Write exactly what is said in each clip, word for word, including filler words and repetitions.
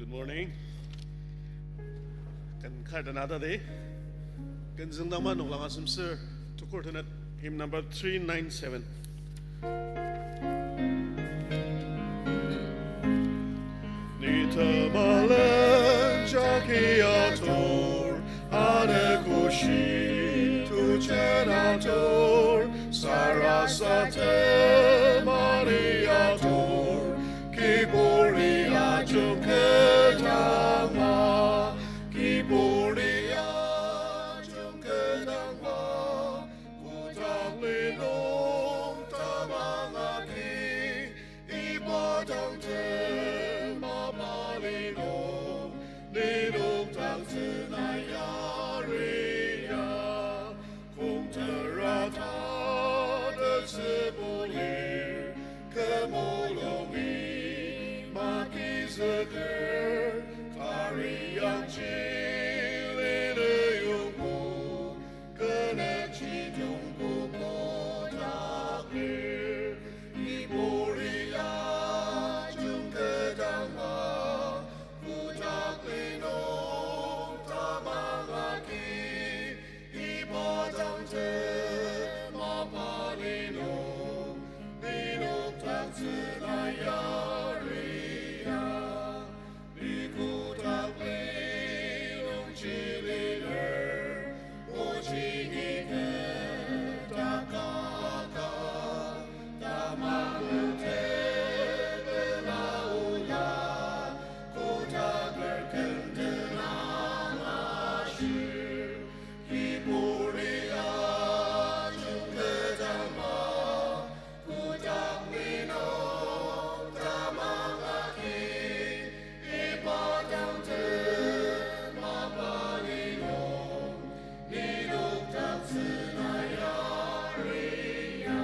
Good morning. Ken kar den atadi. Ken züngdangma noklang asem ser tukur tenet, hymn number three nine seven. Ni temelen jagi ator, ane koshi tujen ator, sarasadem ani ator, Kiburi ajung ketangma, kiburi ajung ketangma, kotak linung tamang agi, iba dang tema mapa linung, nenok dang tsüna yaria. Kongtera ta tetsübu lir, kü mulungi magizüker, tari yangji lene yongpu, kü nükjidong kotak lir, iburi ajung ketangma, kotak linung tamang agi, iba dang tema mapa linung, nenok dang tsüna yaria. Ni kotak linung chiliner, oji ni ketaka, tamang lute bela ola, kotak ler kenten angashir. Kiburi ajung ketangma, kotak linung tamang agi, iba dang tema mapa linung, nenok dang tsüna yaria.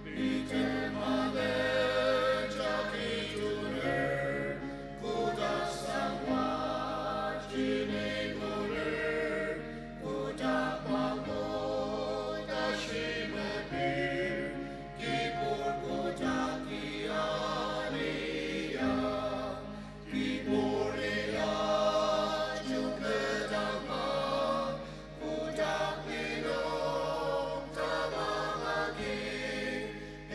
Ni temelen jagi tuner, kotak sangwa jini muner, kotak mangmo tashi mepir, kibur kotak ki alia. Kiburi ajung ketangma, kotak linung tamang agi,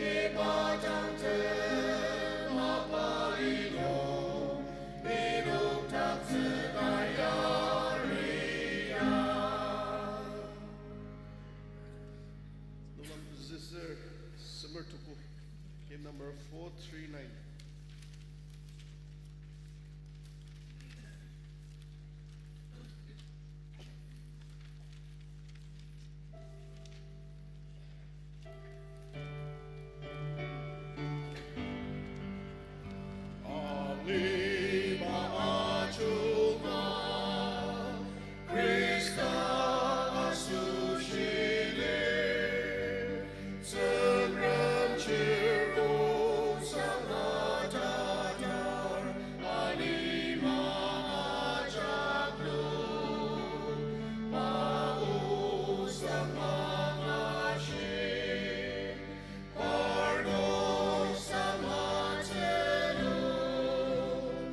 iba dang tema mapa linung, nenok dang tsüna yaria. Noklang züser semer tuku, hymn number four three nine. Alima ajunga Khrista asoshi lir, Tsüngrem chir osang atadar, alima ajak nung, pa osang mangashi. Parnok samatsü nung,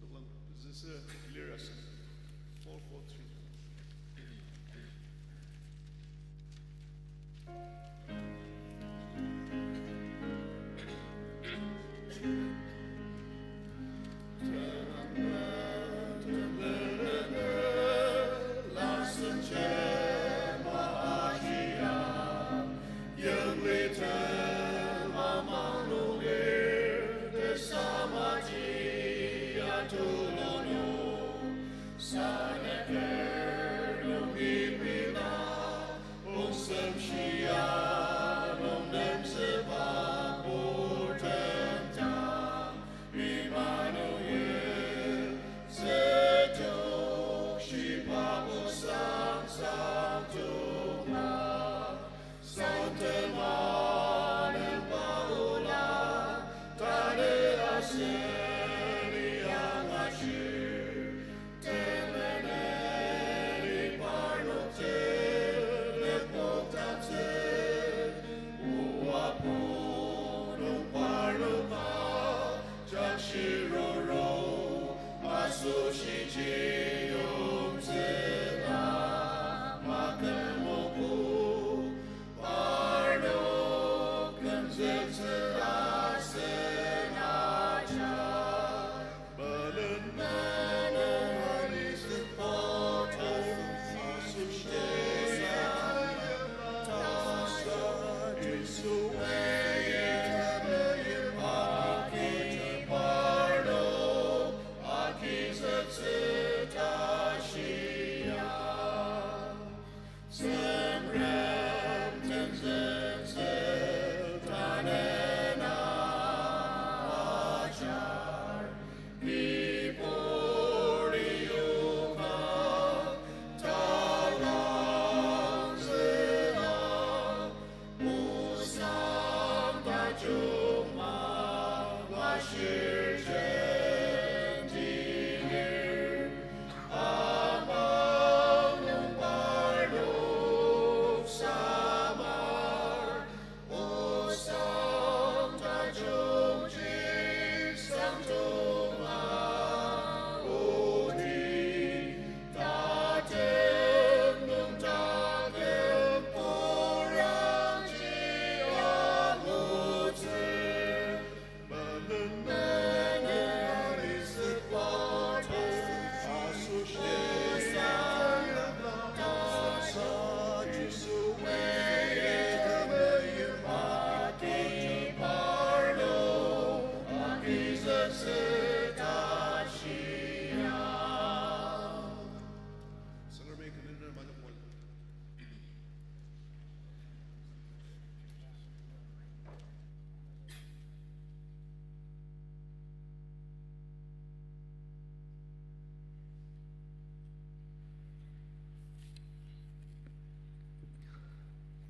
Noklang züsa lir asen. Four four three.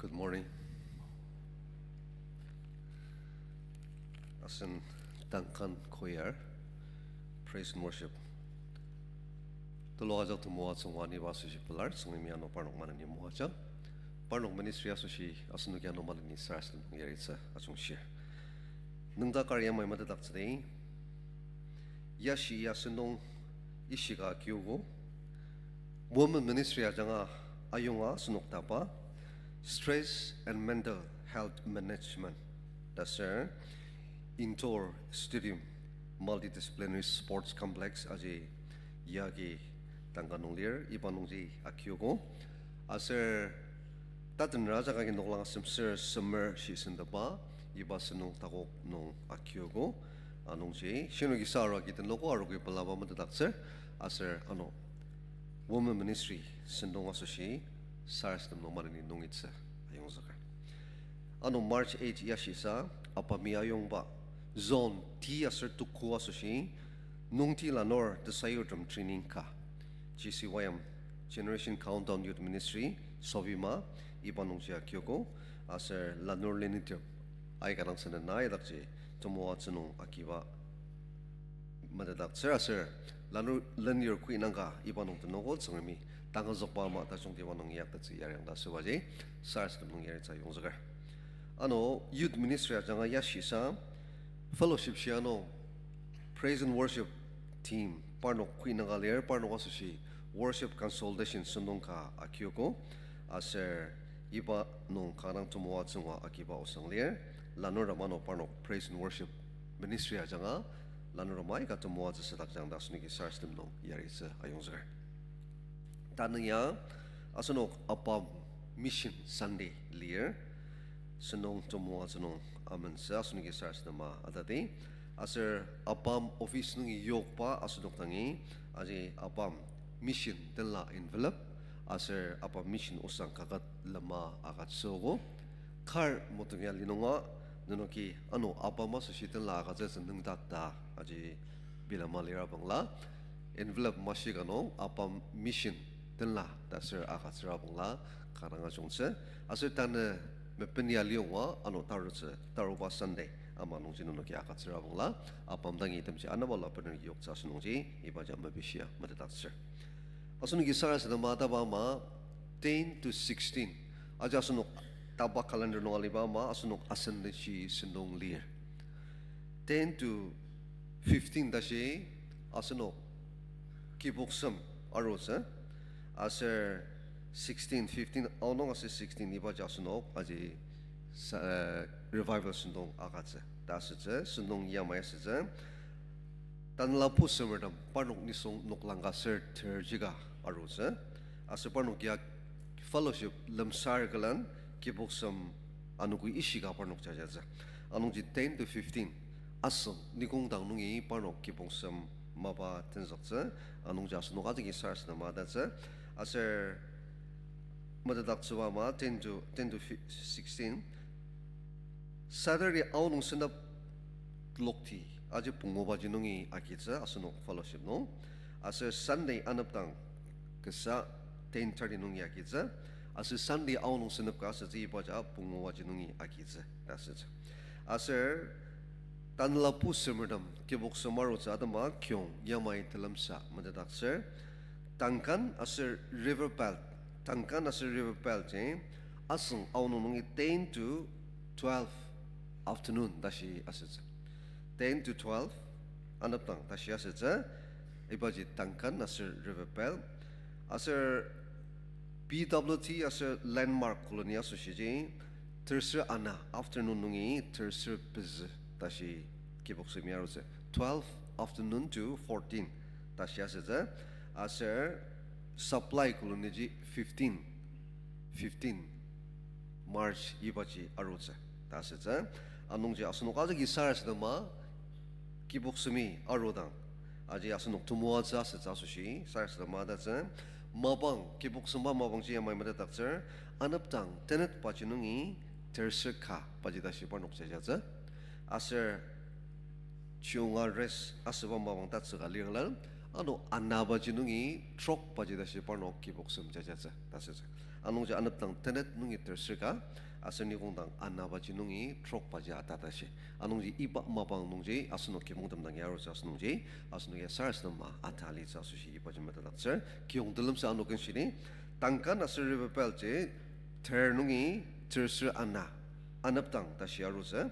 Good morning. Asen Duncan Choir, Praise and Worship. Tulu ajak temoatsü ngua niba asoshi pelar, Tsüngremi ano parnok maneni moajang. Parnok ministry asoshi asenoki ano maneni sarasadem nung yaritsü ajungshir. Nüngdakar yamai metetdaktsüdi. Yashi ya sentong ishika akiogo. Women ministry ajanga ayonga asenok taba, stress and mental health management ta ser indoor stadium multidisciplinary sports complex aji yagi tangka nung lir, iba nungji akiogo. Aser tatenra ajak agi noklang asem ser semer shi sendaba, iba sentong takok nung akiogo. Anungji shinoki sa arua kitenloko aroki pelaba metetdaktsür, aser ano Women Ministry sentong asoshi sarasadem nung maneni nungitsü ayongzüker. Ano March eight yashisa, ABAM-i ayongba Zone T aser tuku asoshi nungti lanur tesayurtem training ka, G C Y M, Generation Countdown Youth Ministry, Sovima, iba nungji akiogo, aser lanur lenitem aika dang senden na idakji temoatsü nung agiba metetdaktsür aser lanur lenir kui nangka iba nung tenoko Tsüngremi tangazükba ama tajungtiba nung yaktettsü yariang ta asübaji sarasadem nung yaritsü ayongzüker. Ano youth ministry ajanga yashisa fellowship shia nung praise and worship team parnok kui nangka lir, parnok asoshi worship consultation sentong ka akiogo, aser iba nung kanga temoatsü ngua agiba osang lir, lanurtem ano parnok praise and worship ministry ajanga lanurtem aika temoatsü sadakjang ta asenoki sarasadem nung yaritsü ayongzüker. Tanü ya asenok ABAM Mission Sunday lir, sentong temoatsü nung amentsü asenoki sarasadema atadi. Aser ABAM office nungi yokba asenok dangi aji ABAM Mission tenla envelope aser ABAM Mission osang kaket lema agütsüogo. Kar motong ya linunga nenoki ano ABAM asoshi tenla agütsütsü nüngdakta aji bilema lira bangla, envelope mashi ka nung ABAM Mission tenla ta ser agütsüra bangla kanga ajungtsü. Aser tanü mepeni ya liyonga ano tarutsü, taruba Sunday ama nungji nenoki agütsüra bangla, ABAM dangi itemji anabala bener yoktsü asünungji ibaji mepishia metetdaktsür. Asenoki sarasadema ataba ama ten to sixteen. Aji asenok taba calendar nung aliba ama asenok asen denshi sentong lir. Ten to fifteen tashi asenok Kiboksem arutsü. Aser sixteen, fifteen aonung aser sixteen ibaji asenok aji sa-, eh, revival sentong agütsü ta asütsü, sentong yamai asütsü. Tanela pusemertem parnok nisung noklang ka ser terjika arutsü. Aser parnok ya fellowship lemsar külen Kiboksem anogo ishika parnok jajatsü. Anungji ten to fifteen asüng nikongdang nungi parnok Kiboksem mapa tenzüktsü. Anungji asenok ajaki sarasadema atatsü. Aser metetdaktsüba ama ten to, ten to sixteen. Saturday aonung senep lokti aji pungubaji nungi agitsü asenok fellowship nung. Aser Sunday anepdang kasa ten thirty nungi agitsü. Aser Sunday aonung senep ka asütsü ibaji pungubaji nungi agitsü ta asütsü. Aser tanela pusemertem Kiboksem arutsü atema kiyong yamai telemsa metetdaktsür. Duncan aser River Belt, Duncan aser River Belt ji asüng aonung nungi ten to twelve afternoon tashi asütsü. Ten to twelve anepdang tashi asütsü. Ibaji Duncan aser River Belt. Aser B W T aser Landmark Colony asoshiji terser ana afternoon nungi terser pezü tashi Kiboksemi arutsü. Twelve afternoon to fourteen tashi asütsü. Aser Supply Colony ji fifteen, fifteen March ibaji arutsü ta asütsü. Anungji asenok ajaki sarasadema Kiboksemi arudang aji asenok temoatsü asütsü asoshi sarasadema atatsü. Mapang, Kiboksemba mapangji yamai metetdaktsür, anepdang tenetbaji nungi terser ka baji tashi parnok jajatsü. Aser chiyonga rest asüba mapang tatsüka lirla, Ano anabaji nungi trokbaji tashi parnok kibok sem jajatsü ta asütsü. Anungji anepdang tenet nungi tersür ka, aser nikongdang anabaji nungi trokbaji ata tashi. Anungji iba mapang nungji asenok kibongtem dang yarutsü asünungji, asenok ya sarasadema ata alitsü asoshi ibaji metetdaktsür. Kiyong telemsa ano ken shini, Duncan aser River Belt ji ter nungi tersür ana, anepdang tashi arutsü.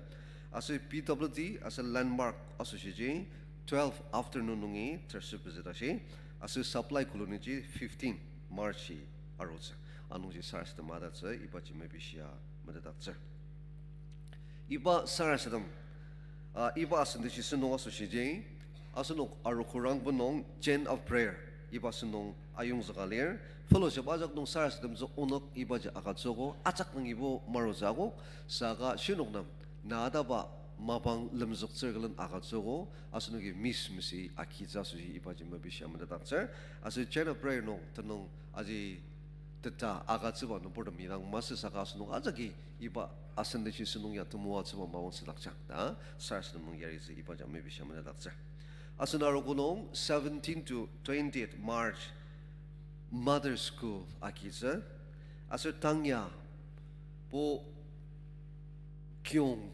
Aser P W D aser Landmark asoshiji twelve afternoon nungi tersür pezü tashi. Aser Supply Colony ji fifteen March ji arutsü. Anungji sarasadema atatsü ibaji mepishia metetdaktsür. Iba sarasadem, ah, iba asenteshi sentong asoshiji, asenok arogo rangben nung chain of prayer, iba sentong ayongzüka lir, fellowship ajak nung sarasademtsü onük ibaji agütsüogo, ajak nungibo marutsü akok, saka shinok nem, na ataba mapang lemzüktsür külen agütsüogo, asenoki miss masü agitsü asoshi ibaji mepishia metetdaktsür. Aser chain of prayer nung tenüng aji teta agütsüba nüburtem idang masü saka asenok ajaki iba asenteshi sentong ya temoatsüba mapang südaktsü ta sarasadem nung yaritsü ibaji mepishia metetdaktsür. Asen arogo nung seventeen to twentieth March Mother School agitsü. Aser tang ya bo kiyong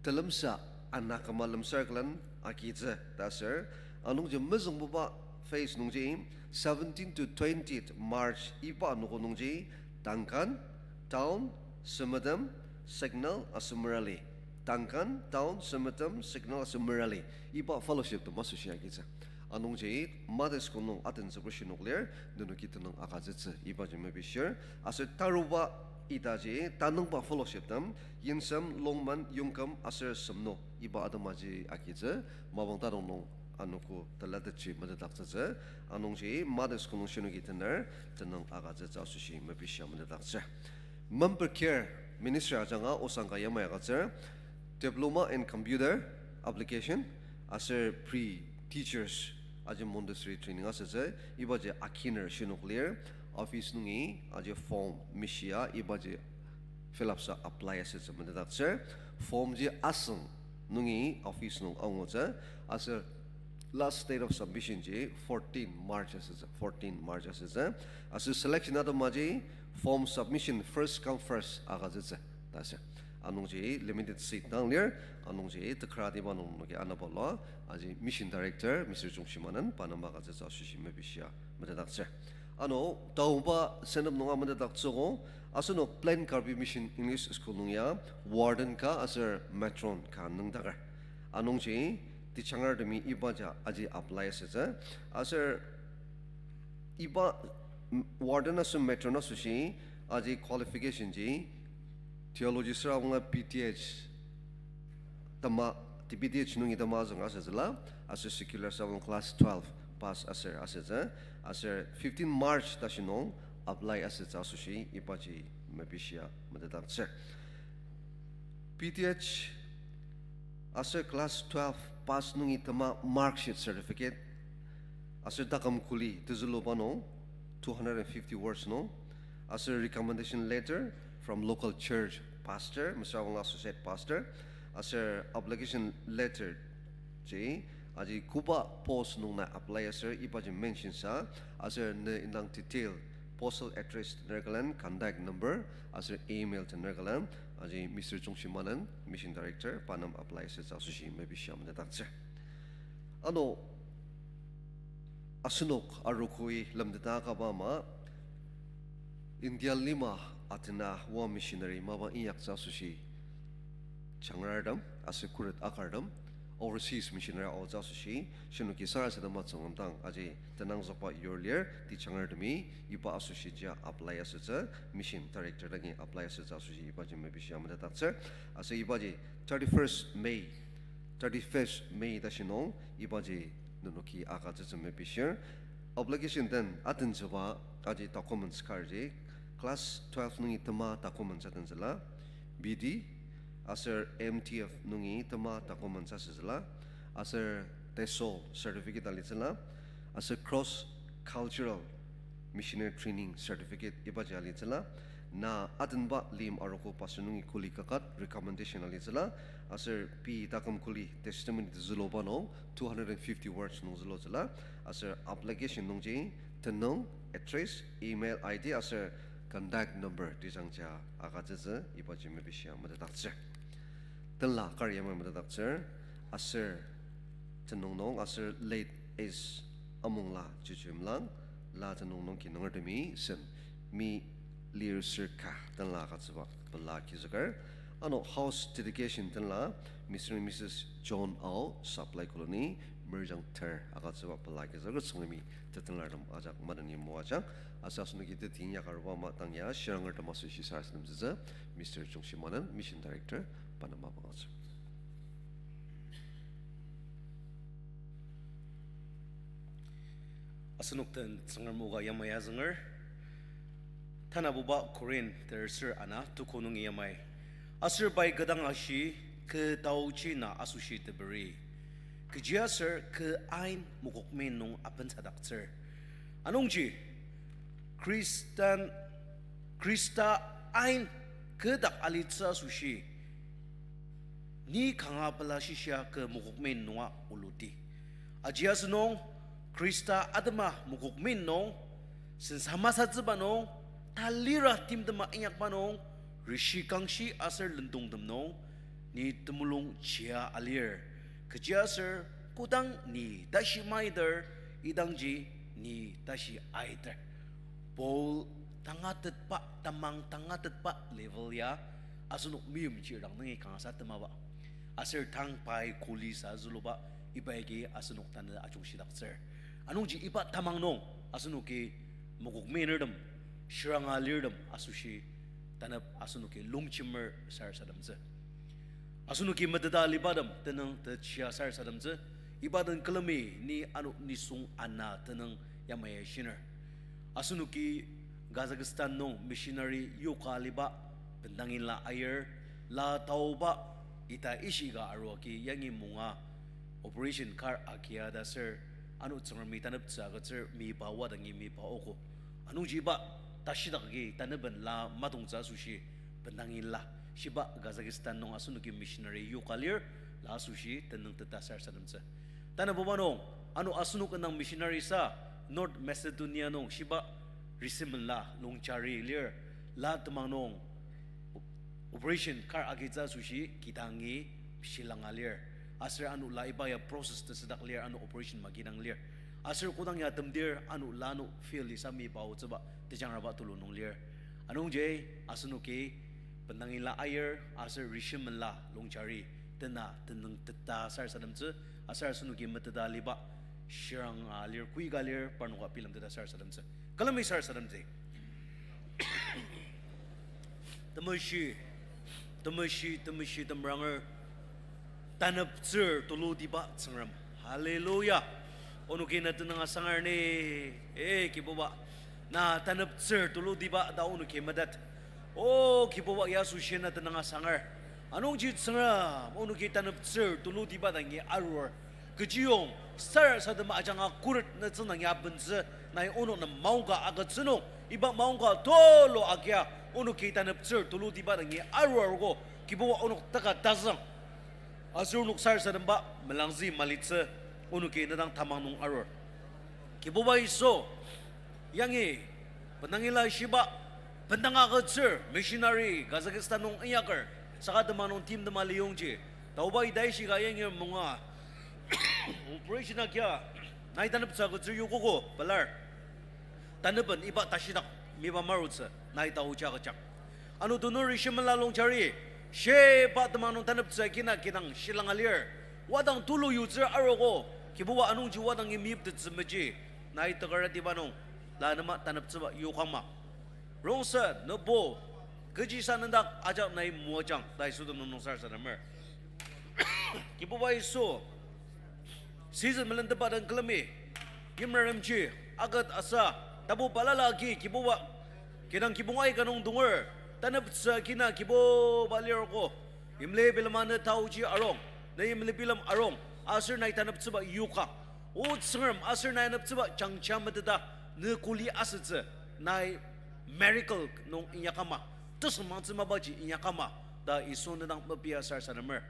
telemsa ana küma lemsar külen agitsü ta ser. Anungji mezüngbuba phase nungji seventeen to twentieth March iba anogo nungji Duncan, Town, Semetem, Signal aser Merali. Duncan, Town, Semetem, Signal aser Merali. Iba fellowship tem asoshi agitsü. Anungji Mother School nung atentsübo shinok lir, nenoki tenüng agütsütsü ibaji mepishir. Aser taruba itaji tanüngba fellowship tem, Yinsem, Longmen, Yongküm aser Semno iba atemaji agitsü, mapang tanung nung anogo telatetji metetdaktsütsü. Anungji Mother School nung shinoki tener, tenüng agütsütsü asoshi mepishia metetdaktsür. Member Care Ministry ajanga osang ka yamai agütsür, Diploma in Computer Application, aser Pre-Teachers, aji Montessori training asütsü, ibaji akiner shinok lir, office nungi aji form mishia, ibaji fill up sa apply asütsü metetdaktsür. Form ji asüng nungi office nung angutsü, aser last date of submission ji fourteen March asütsü, fourteen March asütsü. Aser selection atemaji form submission first come first agütsütsü ta asür. Anungji limited seat dang lir, anungji tekratiba nung nenoki anabalua, aji Mission Director Mister Jongshimanen pa nem agütsütsü asoshi mepishia metetdaktsür. Ano, taoba senep nunga metetdaktsüogo, asenok Plain Karbi Mission English School nung ya warden ka aser matron ka nüngdaker. Anungji, techangertemi ibaji aji apply asütsü. Aser iba, mm, warden aser matron asoshi aji qualification ji theology süra bangla B Th tema, T B Th nungi tema azüng asütsüla, aser secular süra bangla class twelve pass aser asütsü, aser fifteen March tashi nung apply asütsü asoshi ibaji mepishia metetdaktsür. B Th aser class twelve pass nungi tema mark sheet certificate, aser taküm kuli tezüluba nung, two hundred and fifty words nung, aser recommendation letter from local church pastor, mesüra bangla associate pastor, aser application letter ji, aji koba post nung na apply aser ibaji mention sa, aser ne indang detail, postal address tener külen, contact number, aser email tener külen, aji Mister Jongshimanen, Mission Director, pa nem apply asütsü asoshi mepishia metetdaktsür. Ano, asenok arogoi lemteta akaba ama, India lima atena wa missionary mapa inyaktsü asoshi changrartem, aser khuret akartem, overseas missionary aotsü asoshi, shinoki sarasadema Tsüngrem dang aji tenangzükba yur lir, techangertemi iba asoshi jia apply asütsü, mission director dangi apply asütsü asoshi ibaji mepishia metetdaktsür, aser ibaji thirty-first May, thirty-first May tashi nung ibaji nenoki agütsütsü mepishir. Application den atentsüba aji documents karji, class twelve nungi tema documents atentsüla, B D, aser M T F nungi tema documents asütsüla, aser TESOL certificate alitsüla, aser cross cultural missionary training certificate ibaji alitsüla, Na atenba lim arogo pastor nungi kuli kaket recommendation alitsüla, aser pei taküm kuli testimony tezüluba nung two hundred and fifty words nung zülutsüla, aser application nungji tenüng, address, email I D aser contact number tejangja agütsütsü ibaji mepishia metetdaktsür. Tenla kar yamai metetdaktsür, aser tenüng nung aser late S. Amongla Chuchuimlang, la tenüng nung kinungertemi sen, mi lir sür ka tenla agütsüba pela kizüker. Ano house dedication tenla Mister and Missus John Ao, Supply Colony, Merjang Ter agütsüba pela kizüker. Tsüngremi tetenlartem ajak maneni moajang. Aser asenoki teti inyaka aruba ama tang ya shirangertem asoshi sarasademtsütsü Mister Chungshimanen, Mission Director, pa nem mapang atsür. Asenok den Tsüngrem o ka yamai azünger. Tanabuba Korin terser ana tuko nungi yamai. Aser pai kü dang ashi, kü taochi na asoshi teperi, kechiaser kü ain mokokmen nung apensadaktsür. Anungji, Khristan, Khrista ain kü dak alitsü asoshi ni kanga pela shishia kü mokokmen nunga oluti. Aji asünung, Khrista atema mokokmen nung, sensa masatsüba nung, talira timtema inyakba nung, rishi kangshi aser lendongtem nung, ni temulung chia alir. Kechiaser kodang ni tashi maiter, idangji ni tashi aiter. Paul tangatetba, tamang tangatetba level ya, asenok meimchir dang nungi kangasa temaba. Aser tang pai kuli sa züluba, iba agi asenok tanü ajungshidaktsür. Anungji iba tamang nung, asenoki mokokmenertem, shiranga lirtem asoshi tanep asenoki longjemer sarasademtsü. Asenoki meteta alibatem tenüng tejia sarasademtsü. Iba den külemi ni ano nisung ana tenüng yamai shiner. Asenoki Kazakhstan nung missionary yoka aliba bendangila ayir, la taoba ita ishika aruaki yangi munga operation kar agia ta ser, ano Tsüngremi taneptsü agütsür miba wadangi miba oko. Anungji iba tashidak agi tanepen la matongtsü asoshi bendangila. Shiba Kazakhstan nung asenoki missionary yoka lir, la asoshi tenüng teta sarasademtsü. Tanabuba nung, ano asenok indang missionary sa North Macedonia nung shiba Risimenla Longchari lir, la temang nung operation kar agitsü asoshi kidangi shilanga lir. Aser ano la iba ya process tesüdak lir, ano operation magidang lir. Aser kodang ya temdir ano la ano field isa miba otsüba tejangraba tulu nung lir. Anungji asenoki bendangila ayir aser Risimenla Longchari tena tenüng teta sarasademtsü, aser asenoki meteta aliba shiranga lir, kuika lir, parnoka bilemteta sarasademtsü. Külemi sarasademtsü. Temeshi, temeshi, temeshi temranger, taneptsür tulutiba Tsüngrem. Hallelujah. Onoki na tenüng asangar ni, eh, Kibuba. Na taneptsür tulutiba ta onoki metet. O Kibuba, ya asoshi na tenüng asangar. Anungji Tsüngrem, onoki taneptsür tulutiba dangi arur. Kechiyong, sarasadem ajanga khuret na tsüngdangi abentsü, nai onok nem maongka agütsü nung, iba maongka tulu agia, onoki taneptsür tulutiba dangi aruarugo, Kibuba onok taka tazüng. Aser onok sarasademba melangzü malitsü, onoki ne dang tamang nung arur. Kibuba Yisu, yangi, bendangila shiba, bendang agütsür, missionary, Kazakhstan nung inyaker, saka temang nung timtema liyongji, taoba ita ishika yangi munga, operation agia, nai taneptsü agütsür yokogo, pelar. Tanepen iba tashidak miba marutsü, nai taoji agüjang. Ano tenüng Risimenla Longchari, shiba temang nung taneptsü kina kidang shilanga lir. Wadang tulu yutsür arogo, Kibuba anungji wadangi meyiptettsü meji, nai tekaratiba nung, la nema taneptsüba yokangma. Rongsen, nübo, kechisa nendak ajak nai moajang, ta Yisu tenüng nung sarasademer. Kibuba Yisu, season melentepa den külemi, yimraremji, akat asa, tapu balala agi Kibuba, kidang kibong aika nung tonger, taneptsü kina Kibuba liroko, yimli bilema ne taoji arung, ne yimli bilem arung, aser nai taneptsüba yokang. O Tsüngrem, aser nai taneptsüba jangja meteta, ne kuli asütsü, nai miracle nung inyakama, tesüngmangtsü mapaji inyakama, ta Yisu nedang mepia sarasademer.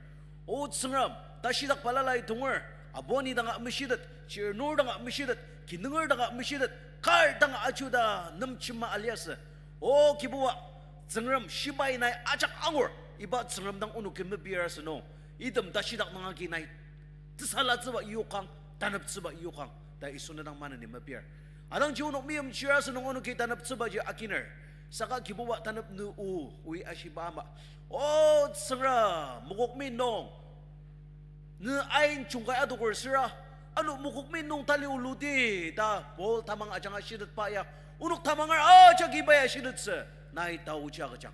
O Tsüngrem, tashidak balalai tonger, abo ni danga meshitet, chirnur danga meshitet, kinunger danga meshitet, kar danga ajuda nemchima aliasü. O Kibuba, Tsüngrem shibai nai ajak angur, iba Tsüngrem dang onoki mepir asü nung, item tashidak nung agi nai tesalatsüba yokang, taneptsüba yokang, ta Yisu nedang maneni mepir. Adangji onok meimchir asü nung onoki taneptsübaji akiner. Saka Kibuba tanep nü o, oi ashiba ama. O Tsüngrem, mokokmi nung ne ain jungkai adoker süra, ano mokokmi nung tali oluti ta Paul tamang ajanga shitetba ya, onok tamanger ajaki iba ya shitettsü, nai taoji agüjang.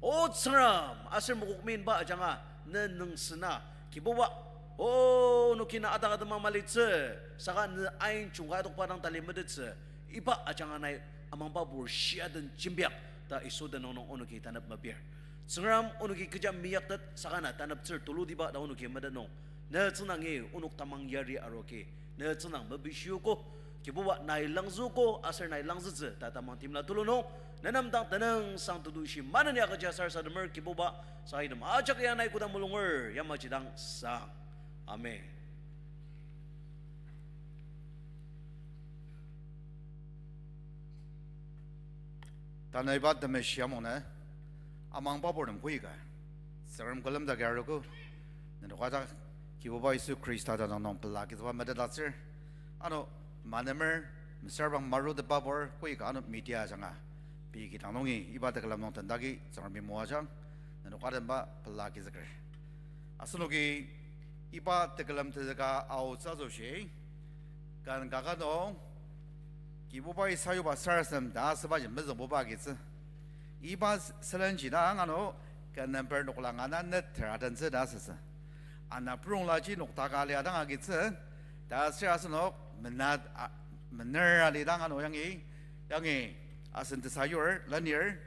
O Tsüngrem, aser mokokmi inba ajanga ne nüngsena, Kibuba, o, onoki na adak atema malitsü, saka ne ain jungkai adokba dang tali metettsü, iba ajanga nai amangbabur shia den jembiang, ta Yisu tenüng nung onoki tanep mepir. Tsüngrem onoki kecha meyaktet saka na taneptsür tulutiba ta onoki metet nung, ne tsüngdangi onok tamang yari aroki, ne tsüngdang mepishiogo, Kibuba nai langzüogo aser nai langzütsü ta tamang timla tulu nung, ne nem dang tenüngsang tetushi maneni agüja sarasademer Kibuba, saka item ajak ya nai koda mulunger yamaji dang sang. Amen. Tanü iba temeshi amungnü, amangbabur nem koika, Tsüngrem külemdaki arogo, nenok ajak Kibuba Yisu Khrista tenüng nung pela kizüba metetdaktsür. Ano manemer, mesüra bang marutetbabur koika ano media ajanga, pei kidang nungi iba tekülem nung tendaki Tsüngremi moajang, nenok adenba pela kizüker. Asenoki iba tekülem tenzüka aotsü asoshi, ken kaka nung, Kibubai sayuba sarasadem ta asübaji mezüngbuba agitsü. Iba sülenji dang ano, ken number noklang ana neter adentsü ta asütsü. Ana prunglaji noktaka lia dang agitsü, ta aser asenok mena, a, mener alidang ano yangi, yangi asen tesayur lenir,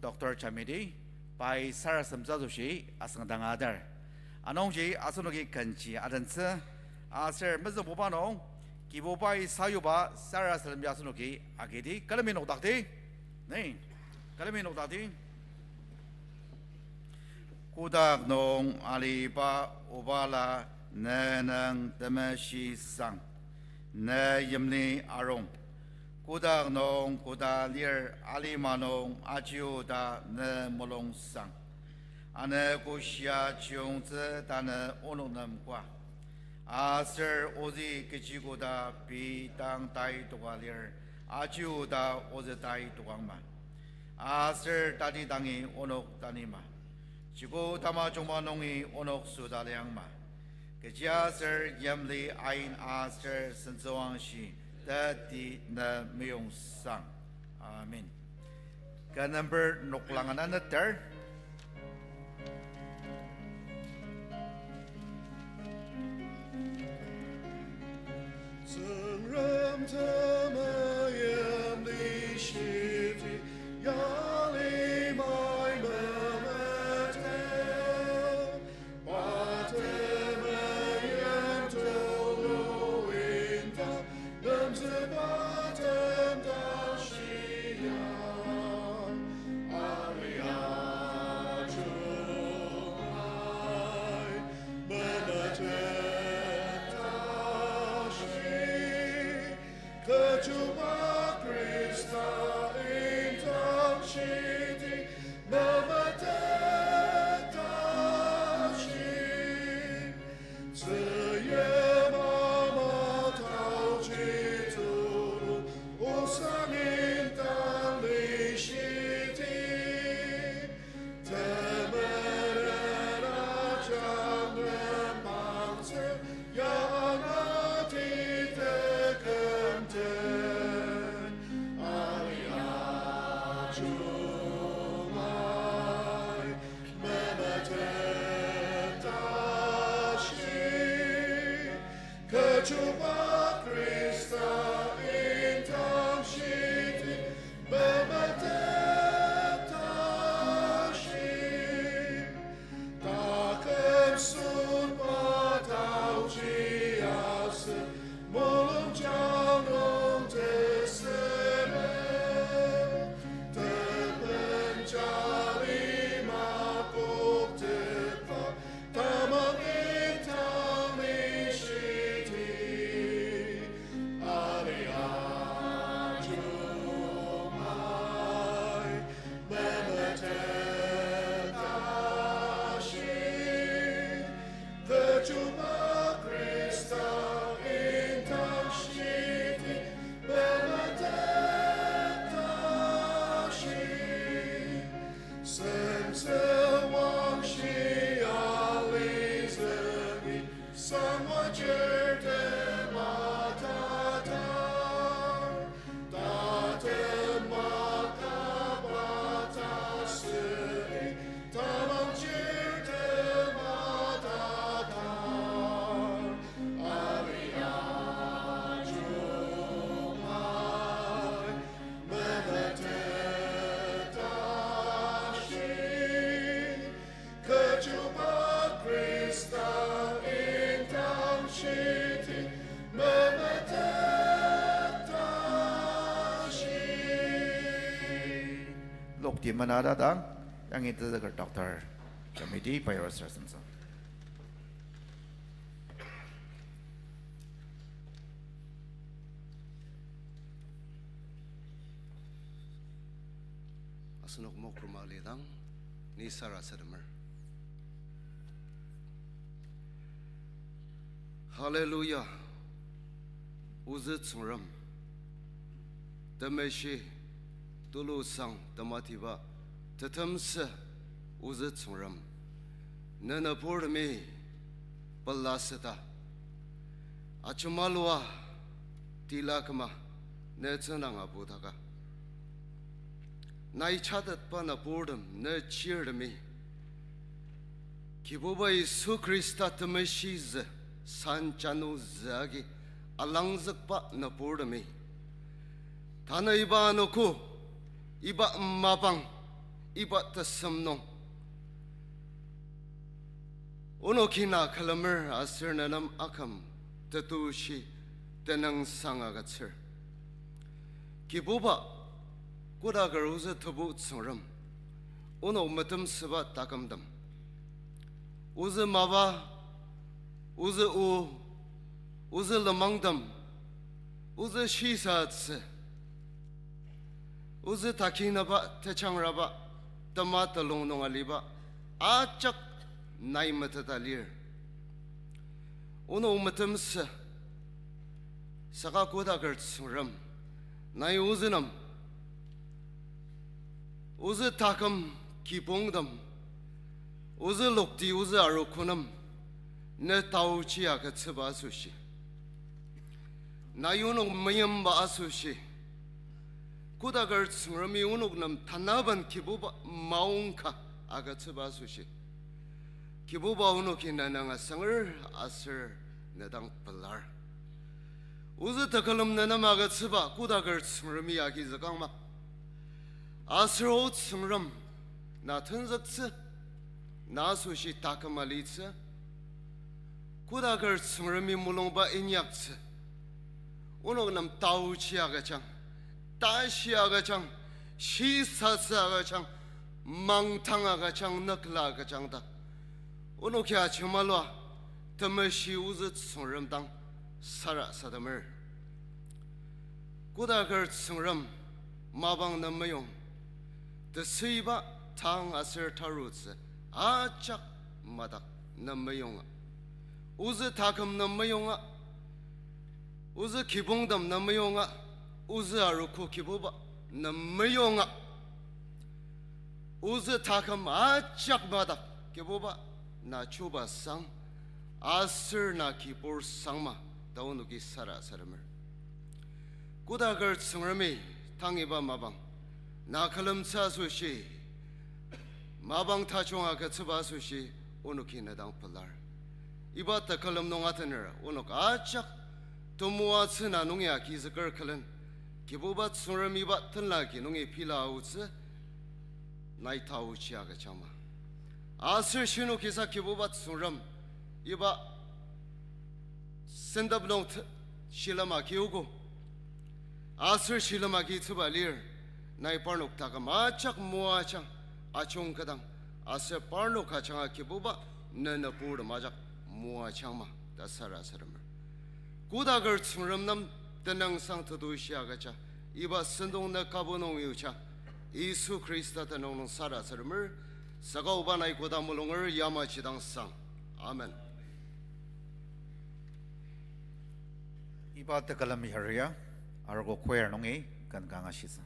Doctor Chamidi, pai sarasademtsü asoshi asüngdanga adar. Anungji asenoki kenji adentsü, aser mezüngbuba nung, Kibubai sayuba sarasademji asenoki agidi, külemi nokdakti, ni, külemi nokdakti. Kotak nung aliba Obala, ne nüng temeshi sang, ne yimli arung. Kotak nung koda lir alima nung aji oda ne mulung sang. Ano koshia chiyungtsü tanü onok nem koa. Aser ozü kechi koda pei dang tai toka lir, aji oda ozü tai tokangma. Aser tati dangi onok tanima. Chiko tamajungba nungi onok süda liangma. Kechiaser yimli ain aser sentsüwangshi teti ne meyong sang. Amen. Ken number noklang ana neter. Tsüngrem temeim lishiti, yalimai memetet, pa temeim tulu inta, nemtsü pa tem ta shia, alia jungai memetet tashi, kechiba Khrista indang shiti memetet tashi. Tzüyim ama taoji tulu, osang indang lishiti. Temenen ajak nem mangtsü, ya angati tekümtet, alia jungai memetet tashi, kechiba Khrista indang shiti memetet tashi. Taküm sünba taoji asü, mulungjang nung tesüle, te Timana dang, yangi tezüker Doctor Jamidi Payura sir sentsü. Asenok mokroma lidang, ni sarasademer. Hallelujah. Ozü Tsüngrem. Temeshi, tulu sang tematiba, tetemsü ozü Tsüngrem. Ne nüburtemi pelaseta. Ajemalua tila küma ne tsüngdang apudaka. Nai chatetba nüburtem ne chirtemi. Kibuba Yisu Khrista temeshizü, san janu zü agi alangzükba nüburtemi. Tanü iba anogo, iba mapang, iba tesem nung onoki na külemer aser ne nem aküm tetushi tenüngsang agütsür. Kibuba, kodaker ozü Tebu Tsüngrem, onok metemsüba takümtem. Ozü mapa, ozü o, ozü lenmangtem, ozü shisatsü, ozü takinaba, tejangraba, tema telung nung aliba, ajak nai meteta lir. Onok metemsü, saka kodaker Tsüngrem, nai ozü nem, ozü taküm kibongtem, ozü lokti, ozü arogo nem, ne taochi agütsüba asoshi, nai onok meyimba asoshi, kodaker Tsüngremi onok nem tanaben Kibuba maongka agütsüba asoshi, Kibuba onoki ne nang asanger aser ne dang pelar. Ozü tekülem ne nem agütsüba kodaker Tsüngremi agizükangma. Aser O Tsüngrem, na tenzüktsü, na asoshi taküm alitsü. Kodaker Tsüngremi mulungba inyaktsü. Onok nem taochi agüjang, tashi agüjang, shisatsü agüjang, mangdang agüjang, nükla agüjang ta onoki ajemalua temeshi ozü Tsüngrem dang sarasademer. Kodaker Tsüngrem, mapang nem meyong, tesüiba tang aser tarutsü ajak madak nem meyonga, ozü taküm nem meyonga, ozü kibongtem nem meyonga, ozü arogo Kibuba nem meyonga, ozü taküm ajak madak Kibuba na chuba sang, aser na kibur sangma ta onoki sarasademer. Kodaker Tsüngremi, tang iba mapang na külemtsü asoshi, mapang tajung agütsüba asoshi onoki ne dang pelar. Iba tekülem nung atener onok ajak temoatsü na nungi agizüker külen, Kibuba Tsüngrem iba tenla agi nungi pila aotsü nai taochi agüjangma. Aser shinu kisa Kibuba Tsüngrem iba sentep nung t-, shilem agiogo. Aser shilem agitsüba lir, nai parnok taküm ajak moajang, ajungketang, aser parnok ajanga Kibuba, ne nüburtem ajak moajangma ta sarasademer. Kodaker Tsüngrem nem tenüngsang tetushi agüja, iba sentong ne kübok nung yuja, Yisu Khrista tenüng nung sarasademer, saka oba nai koda mulunger yamaji dang sang. Amen. Iba tekülem yaria, arogo choir nungi ken kanga shisa.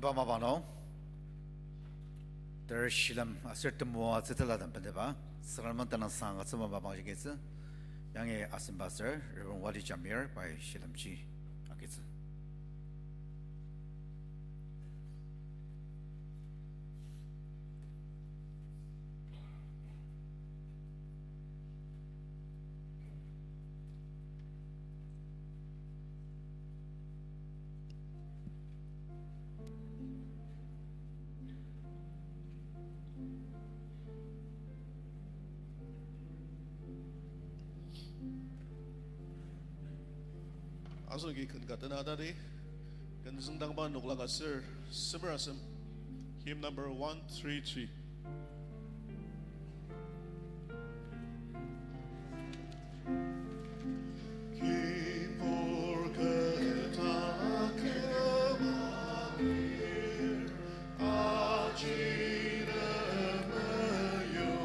Mapang nung, ter shilem aser temoatsü telatem beneba, Sacrament tenüngsang agütsüba mapang jikitsü, yangi asen pastor, Reverend Wadi Jamir, pai shilemji agütsü. Asenoki ken ka tena atadi, ken züngdangba noklang aser semer asem, hymn number one three three. Kibur keta küma lir, aji ne meyokema,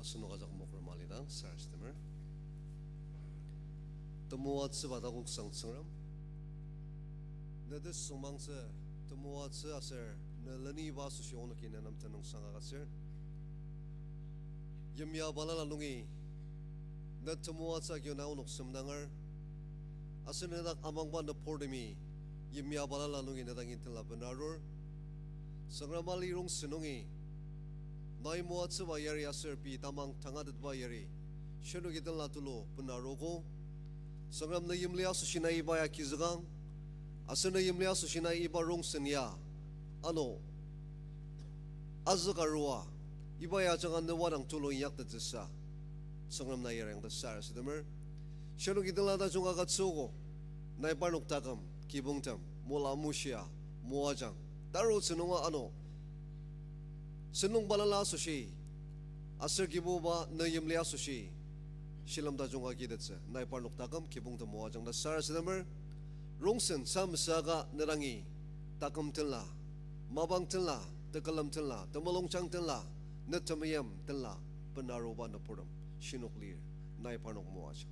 Asenok ajak mokra malidang sarasademer. Temoatsüba takoksang Tsüngrem, ne tesüngmangtsü temoatsü aser ne leniba asoshi onoki ne nem tenüngsang agütsür. Yimya balala nungi ne temoatsü agi na onok semdanger, aser ne dak amangba nübortemi yimya balala nungi ne dangi tenla bena arur. Tsüngrem ali rongsen nungi nai moatsüba yari aser pei tamang tangatetba yari shinoki tenla tulu bena arogo. Tsüngrem ne yimli asoshi nai iba ya kizükang, aser ne yimli asoshi nai iba rongsen ya ano azükarua, iba ya ajanga ne wadang tulu inyaktettsüsa, Tsüngrem nai yarang ta sarasademer. Shinoki tenla tajung agütsüogo, nai parnok taküm kibongtem mola mushia moajang, tarutsü nunga ano sentong balala asoshi aser Kibuba ne yimli asoshi shilem tajung agitettsü nai parnok taküm kibongtem moajang ta sarasademer. Rongsen samsaka ne dangi taküm tenla, mapang tenla, tekülem tenla, temulungjang tenla, ne temeim tenla bena aruba nübortem shinok lir, nai parnok moajang.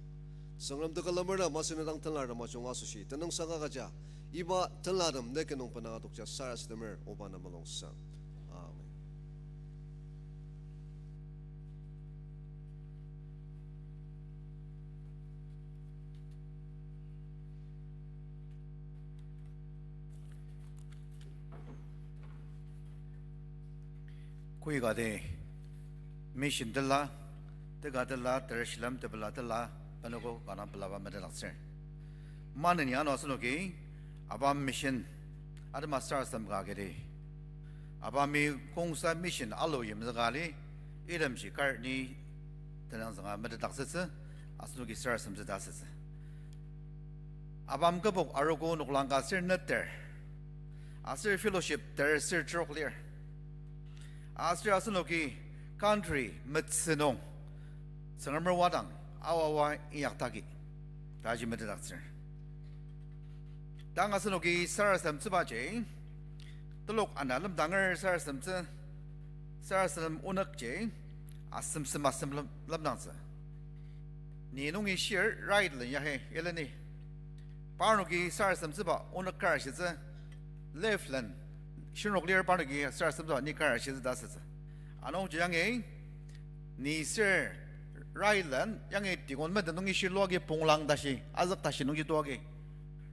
Tsüngrem tekülemer na masü ne dang tenlartem ajunga asoshi tenüngsang agüja, iba tenlatem ne kinung bena adokja sarasademer, oba na mulungsang. Amen. Koikati mission tela, teka tela, tereshilem tepela tela, panogo kana pelaba metetdaktsür. Maneni ano asenoki, ABAM mission, atema sarasadem ka agidi. ABAMi kongsa mission alu yimzüka ali, itemji kar ni tenüngsanga metetdaktsütsü, asenoki sarasademtsü ta asütsü. ABAM kübok arogo noklang ka aser neter, aser fellowship ter ser trok lir. Aser asenoki country metsü nung Tsüngremer wadang aoaoa inyaktaki taji metetdaktsür. Tang asenoki sarasademtsübaji, telok ana lemdanger sarasademtsü, sarasadem onükji asemsem asem lem-, lemdangtsü. Ni nungi shir right len yahi ileni. Parnoki sarasademtsüba onük kar ashitsü, left len, shinok lir parnoki sarasademtsüba ni kar ashitsü ta asütsü. Anungji yangi, ni ser right len yangi deacon meten nungi shilua agi ponglang tashi, azük tashi nungji tua agi.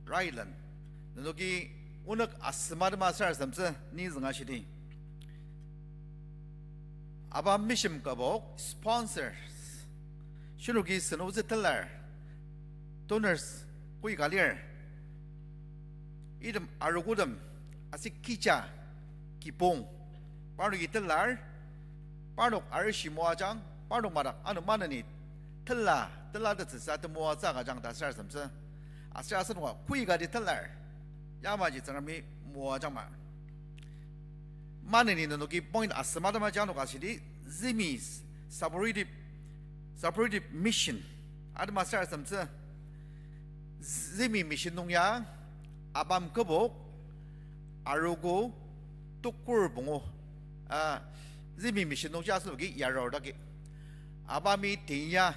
Right len. Nenoki onük asem atema sarasademtsü ni zünga shidi. ABAM mission kübok sponsors, shinoki senotsü telar, donors koika lir. Item arogotem, aser kija, kibong, parnoki telar, parnok arishi moajang, parnok madak ano maneni tela, telatettsüsa temoatsü agüjang ta sarasademtsü. Aser asenoka koikati telar, yamaji Tsüngremi moajangma. Maneni nenoki point asem atema jang noka shidi, zümi supportive, supportive mission atema sarasademtsü. Zümi mission nung ya, ABAM kübok arogo tukur pungu, ah, zümi mission nungji asenoki yarur dagi. ABAMi tin ya,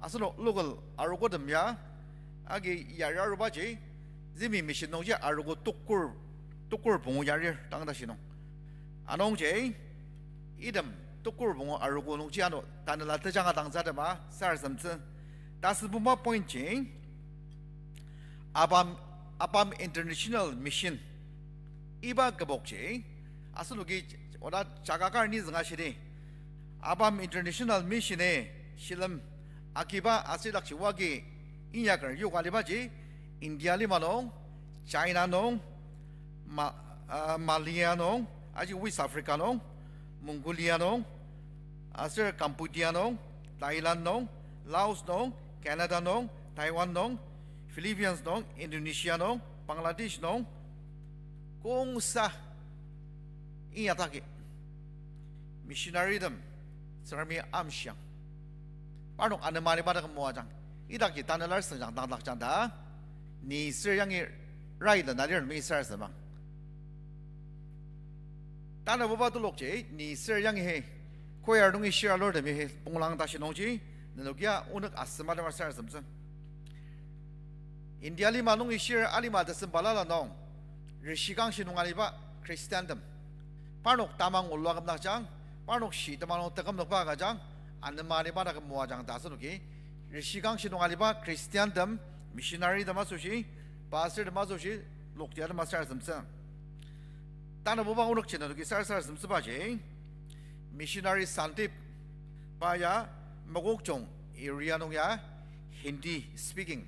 asenok local arogotem ya agi yari arubaji, zümi mission nungji arogo tukur, tukur pungu yarir tang tashi nung. Anungji, item tukur pungu arogo nungji ano tanela tejanga dangtsü atema sarasademtsü. Tasübuba point ji, ABAM, ABAM International Mission, iba kübokji asenoki oda jaga kar ni zünga shidi. ABAM International Mission-i shilem akiba aser idakji oa agi inyaker yoka alibaji, India lima nung, China nung, Ma-, ah, Malaya nung, aji West Africa nung, Mongolia nung, aser Cambodia nung, Thailand nung, Laos nung, Canada nung, Taiwan nung, Philippines nung, Indonesia nung, Bangladesh nung, kongsa inyataki missionarytem Tsüngremi amshiang. Parnok anema aliba dak moajang. Idaki tanela sengjang dangdakjang ta, ni ser yangi right len alir mi sarasademang. Tanabuba telokji, ni ser yangi hi Choir nungi shir alurtemi punglang tashi nungji, nenokia onok asem atema sarasademtsü. India lima nungi shir alima tesem balala nung, rishikangshi nung aliba Christiantem, parnok tamang olua kümdakjang, parnok shi temang nung tekümnokba agüjang, anema aliba ta küm moajang ta asenoki, rishikangshi nung aliba Christiantem, missionarytem asoshi, pastortem asoshi, lokti atema sarasademtsü. Tanabuba onokji nenoki sar- sarasademtsübaji, missionary Sandip, pa ya Mokokchung area nung ya Hindi speaking,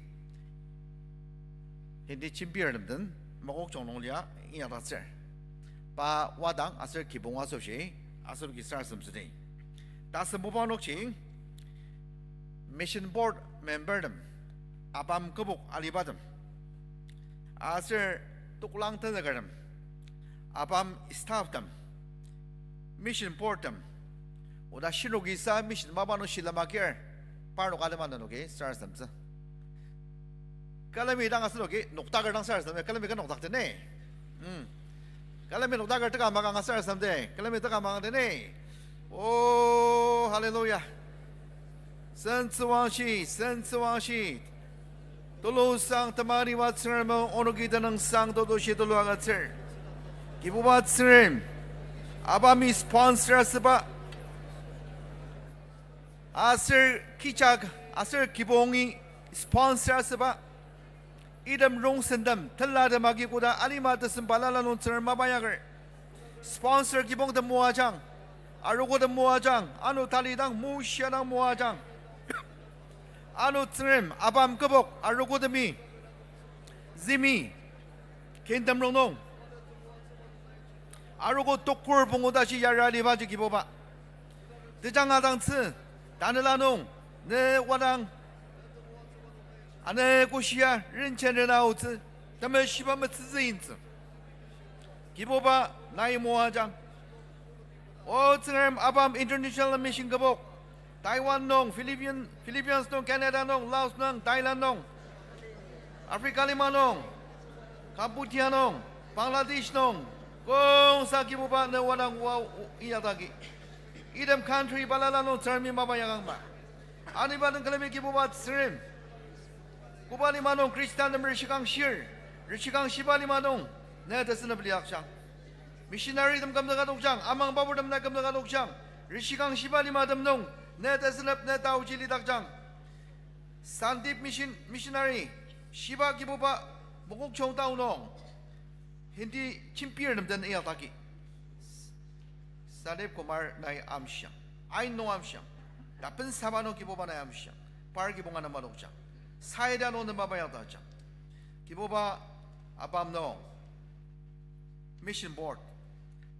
Hindi jembirtem den Mokokchung nung lia inyakdaktsür. Pa wadang aser kibong asoshi, asenoki sarasademtsüdi. Tasembuba onokji, mission board membertem, apam kübok alibatem, aser toklang tenükertem, apam stafftem, mission boardtem, oda shinokisa mission mapa nung shilem agir, parnok alima nenoki sarasademtsü. Külemi dang asenoki noktaker dang sarasadem, külemi ka noktakdene. Mm. Külemi noktaker teka makang sarasademde, külemi teka makang dene. Oh, hallelujah. Sentsüwangshi, sentsüwangshi. Tulusang temariba Tsüngrem, onoki tenüngsang totoshi tulu agütsür. Kibuba Tsüngrem, apami sponsor asüba, aser kichak, aser kibongi sponsor asüba, item rongsentem, telatem agi koda alima tesem balala nung Tsüngrem mapa yaker. Sponsor kibongtem moajang, arogotem moajang, ano talidang, moshia dang moajang. Ano Tsüngrem, apam kübok, arogotemi, zümi, kintem rongnung, arogo tokur pungu tashi yara alibaji Kibuba, tejang adangtsü, tanela nung, ne wadang, ane koshia, rinchen rena aotsü, temeshiba metsütsü intsü. Kibuba nai moajang. O Tsüngrem, apam international mission kübok, Taiwan nung, Philippine, Philippines nung, Canada nung, Laos nung, Thailand nung, Africa lima nung, Cambodia nung, Bangladesh nung, kongsa Kibuba ne wadang wa- inyakdaki, item country balala nung Tsüngremi mapa yakangma. Aniba nung külemi Kibuba Tsüngrem, koba lima nung Khristantem rishikangshir, rishikangshiba lima nung ne tesünep lidakjang. Missionarytem kümzüka adokjang, amang baburtem na kümzüka adokjang, rishikangshiba limatem nung ne tesünep, ne taoji lidakjang. Sandip Mission, missionary, shiba Kibuba Mokokchung town nung Hindi jembirtem den inyakdaki, Sandip Kumar nai amshiang, ain nung amshiang, tapensaba nung Kibuba nai amshiang, par kibong ana madokjang, saida nung ne mapa inyakdakjang. Kibuba, apam nung mission board,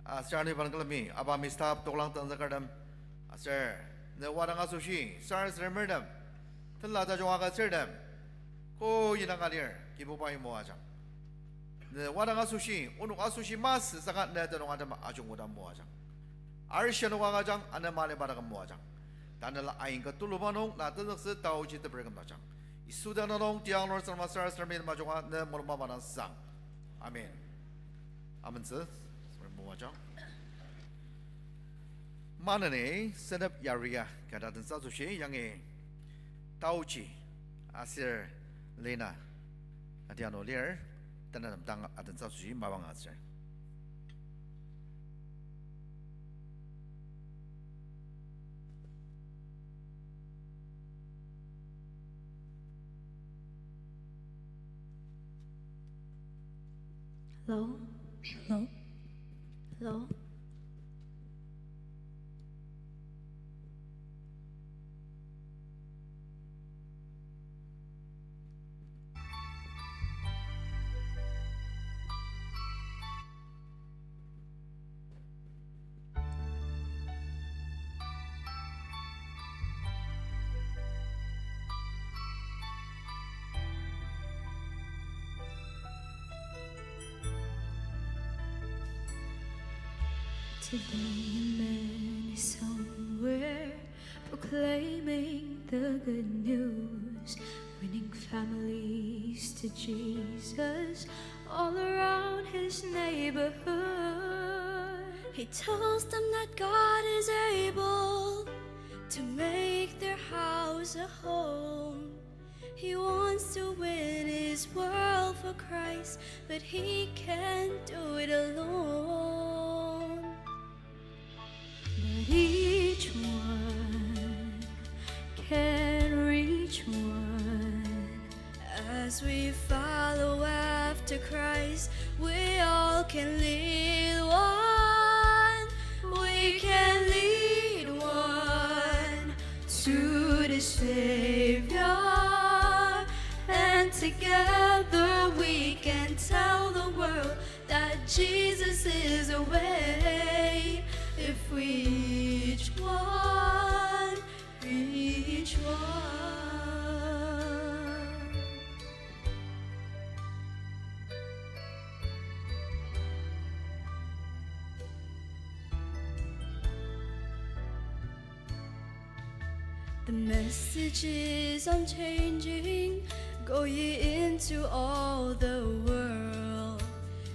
aser aniba nung külemi apami staff toklang tenzükertem, aser ne wadang asoshi sarasademertem, tela tajung agütsürtem, ko inang alir Kibubai moajang. Ne wadang asoshi, onok asoshi masü saka ne tenüng atema ajungkoda moajang. Arishi onok agüjang, anema aliba dak moajang. Tanela ain ka tuluba nung na tenzüktsü taoji teper kümdakjang. Yisu tenüng nung tiang lor sarma sarasademi majunga ne mulung mapa dang sang. Amen. Amentsü, moajang. Maneni senep yaria kata tensa asoshi yangi taoji aser lina atiano lir, tenanem dang atensa asoshi mapang aser. Hello? Hello? Hello? Today a man is somewhere proclaiming the good news, winning families to Jesus all around his neighborhood. He tells them that God is able. to make their house a home. He wants to win his world for Christ, but he can't do it alone. But each one can reach one. As we follow after Christ, we all can lead one. We can lead one to the Savior. And together we can tell the world that Jesus is the way. If we each one, each one. The message is unchanging. Go ye into all the world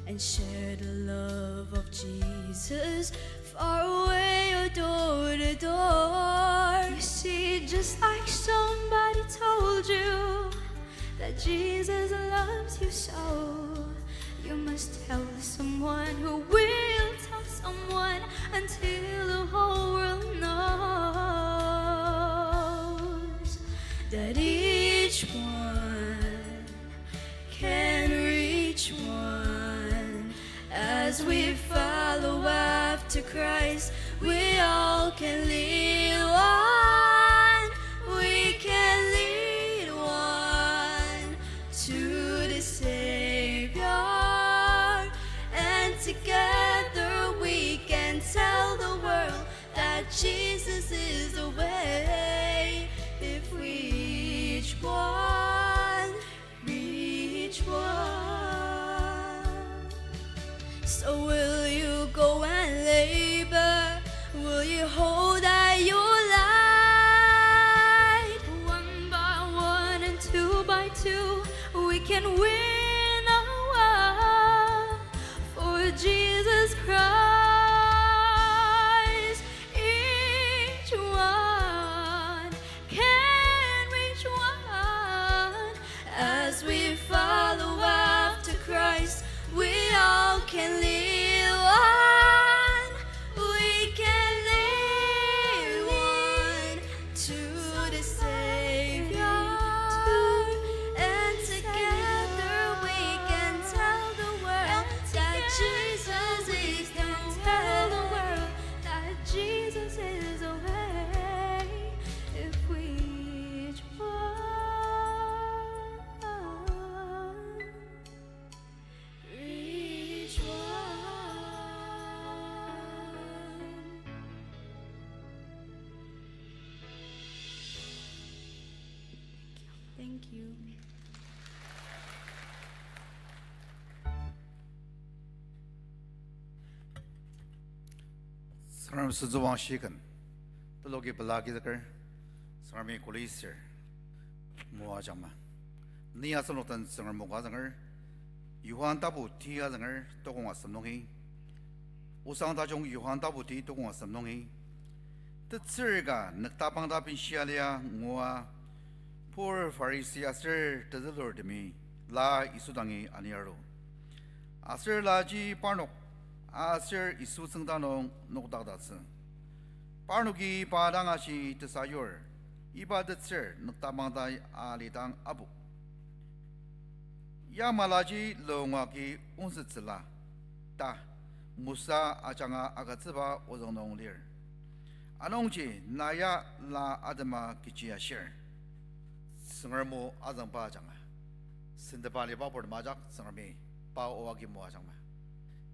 and share the love of Jesus far away or door to door. You see, just like somebody told you that Jesus loves you so, you must tell someone who will tell someone until the whole world knows that each one can reach one. As we follow after Christ, we all can lead one. We can lead one to the Savior. And together we can tell the world that Jesus is the way. If we each one, we each one. So will you go and labor? Will you hold out your light? One by one and two by two, we can win a war for Jesus Christ. Each one can reach one. As we follow after Christ, we all can lead one. We can lead one to the Savior. And together we can tell the world that Jesus is the way. Tell the world that Jesus is the way. If we each one, each one. Thank you. Tsüngrem sentsüwangshi ken, teloki pela kizüker, Tsüngremi kuli sür moajangma. Ni asenok den Tsüngrem o ka azünger, Johan tapu ti azünger tokong asem nungi, osang tajung Johan tapu ti tokong asem nungi, tetsür ka nüktapangta benshia lia ngua, pur Pharisi aser tezülurtemi la Yisu dangi aniaru. Aser laji parnok aser Yisu tsüngda nung nokdakdaktsü. Parnoki pa dang ashi tesayur, iba tetsür nüktapangta alidang apu. Yamalaji lungaki ongzütsüla ta Mosa ajanga agütsüba ozüng nung lir. Anungji na ya la atema kechi ashir. Tsüngrem o azüngba ajanga, sentepa aliba purtem ajak Tsüngremi pa o agi moajangma.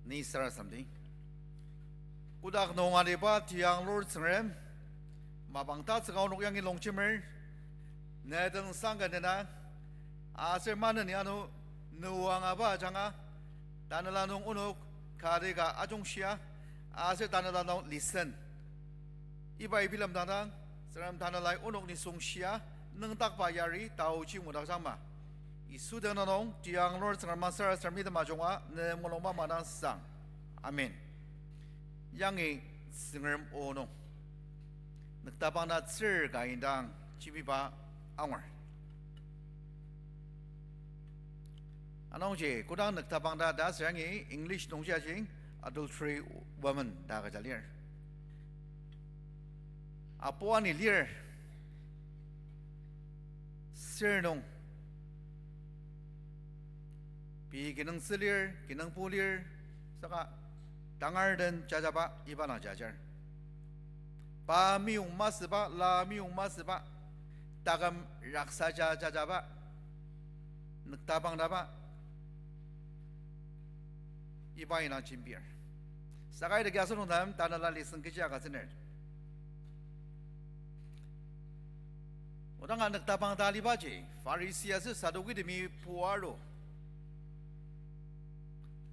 Ni sarasademdi. Kotak nung aliba tiyanglur Tsüngrem, mapang tatsüka onok yangi longjemer, ne dang sangka nena, aser maneni ano nuangaba ajanga, tanela nung onok kati ka ajungshia, aser tanela nung listen. Iba ibilem dangdang, Tsüngrem tanelai onok nisung shia, nüngdakba yari taoji ngudakjangma. Yisu tenüng nung tiyanglur Tsüngrem masara Tsüngremi temajunga ne mulungba madang sang. Amen. Yangi Tsüngrem o nung. nüktapang ta tsür ka indang jimbiba angur. Anungji kodang nüktapang ta ta asür yangi English nungji ajing adultery woman ta agüja lir. Apu ani lir. Sür nung pei kinungtsü lir, kinungpo lir, saka tangar den jajaba iba dang jajar. Pa meyong masüba, la meyong masüba, taküm raksaja jajaba, nüktapang taba, iba indang jembir. Saka idaki asenok nem tanela lesson kechi agütsüner. Odanga nüktapang ta alibaji, Pharisee aser Sadukitemi puaru.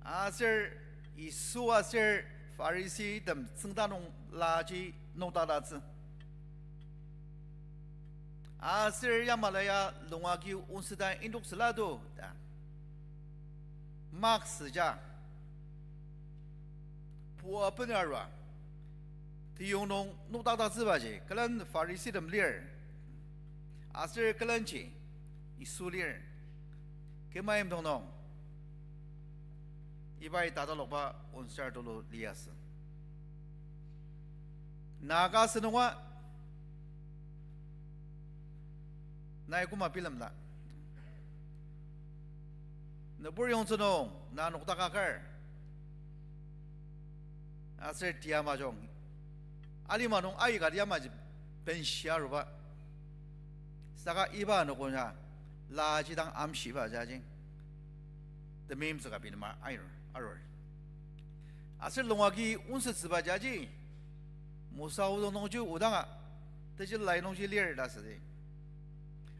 Aser Yisu aser Phariseetem tsüngda nung laji nokdakdatsü. Aser yamala ya lungagi onsüta indoktsüla do ta maksüja pua benarua teyong nung nokdakdaktsübaji, külen Phariseetem lir. Aser külenji Yisu lir. Küma yimdong nung ibai tatalokba onsar tulu liasü. Na ka sünunga, nai koma bilemla. Nübur yongtsü nung na nokdaka kar. Aser tia majung. Alima nung aika yamaji benshia aruba. Saka iba anogo ya laji dang amshiba jaji temeimtsüka bilema air, arur. Aser lungagi onsütsüba jaji Mosa ozüng nungji odanga tejil lai nungji lir ta südi.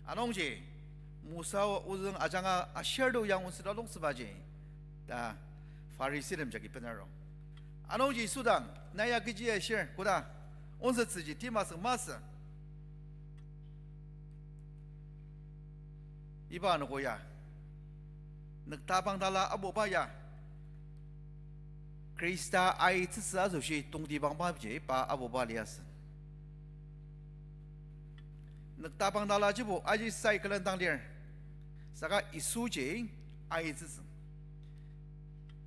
Anungji Mosa ozüng ajanga ashir to yang onsüta loktsübaji ta Phariseetem jagi benaru. Anungji Yisu dang, na ya kechi ashir, koda onsütsüji tima süng masü. Iba anogo ya, nüktapang tala abuba ya, Khrista aitsütsü asoshi tongtibangbaji pa abuba liasü. Nüktapang tala jibo aji sai külen dang lir. Saka Yisuji aitsütsü.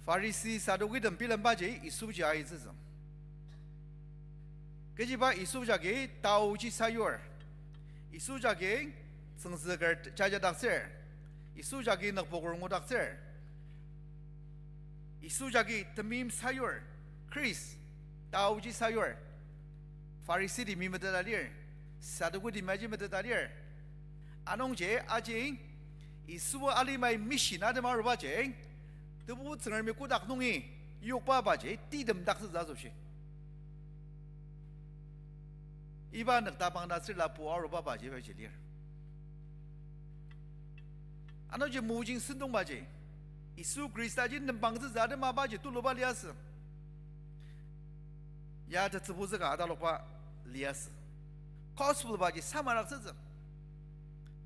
Pharisi, Sadukitem bilembaji Yisuji aitsütsü. Kechiba Yisu jagi taoji sayur. Yisu jagi tsüngzüker jajadaktsür. Yisu jagi nükpoker ngudaktsür. Yisu jagi temeim sayur, Khrist, taoji sayur. Phariseetemi meteta lir, Sadukitemi aji meteta lir. Anungji aji Yisu alimai mission atema arubaji, Tebu Tsüngremi kotak nungi yokbabaji titemdaktsütsü asoshi. Iba nüktapang ta tsürla pu arubabaji ibaji lir. Anungji mojing sentongbaji, Yisu Khristaji nembangtsütsü atemabaji tuluba liasü. Ya tetsübutsü ka atalokba liasü. Gospel baji samaraktsütsü.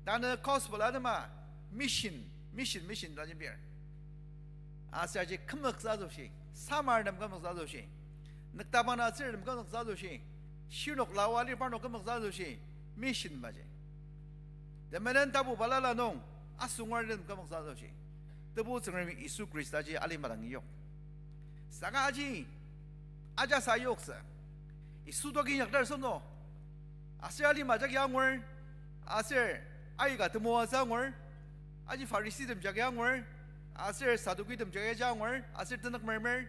Tanü gospel atema mission, mission, mission ta jembir. Aser aji kümzüktsü asoshi, samar nem kümzüktsü asoshi, nüktapang ta tsürtem kümzüktsü asoshi, shinok lawa li parnok kümzüktsü asoshi, mission baji. Temenen tapu balala nung asungar nem kümzüktsü asoshi, Tebu Tsüngremi Yisu Khristaji alima dang yok. Saka aji ajasa yoktsü. Yisu toki inyakdar süngdo. Aser alima jagi angur. Aser aika temoatsü angur. Aji Phariseetem jagi angur. Aser Sadukitem jagi aji angur. Aser tenük mermer.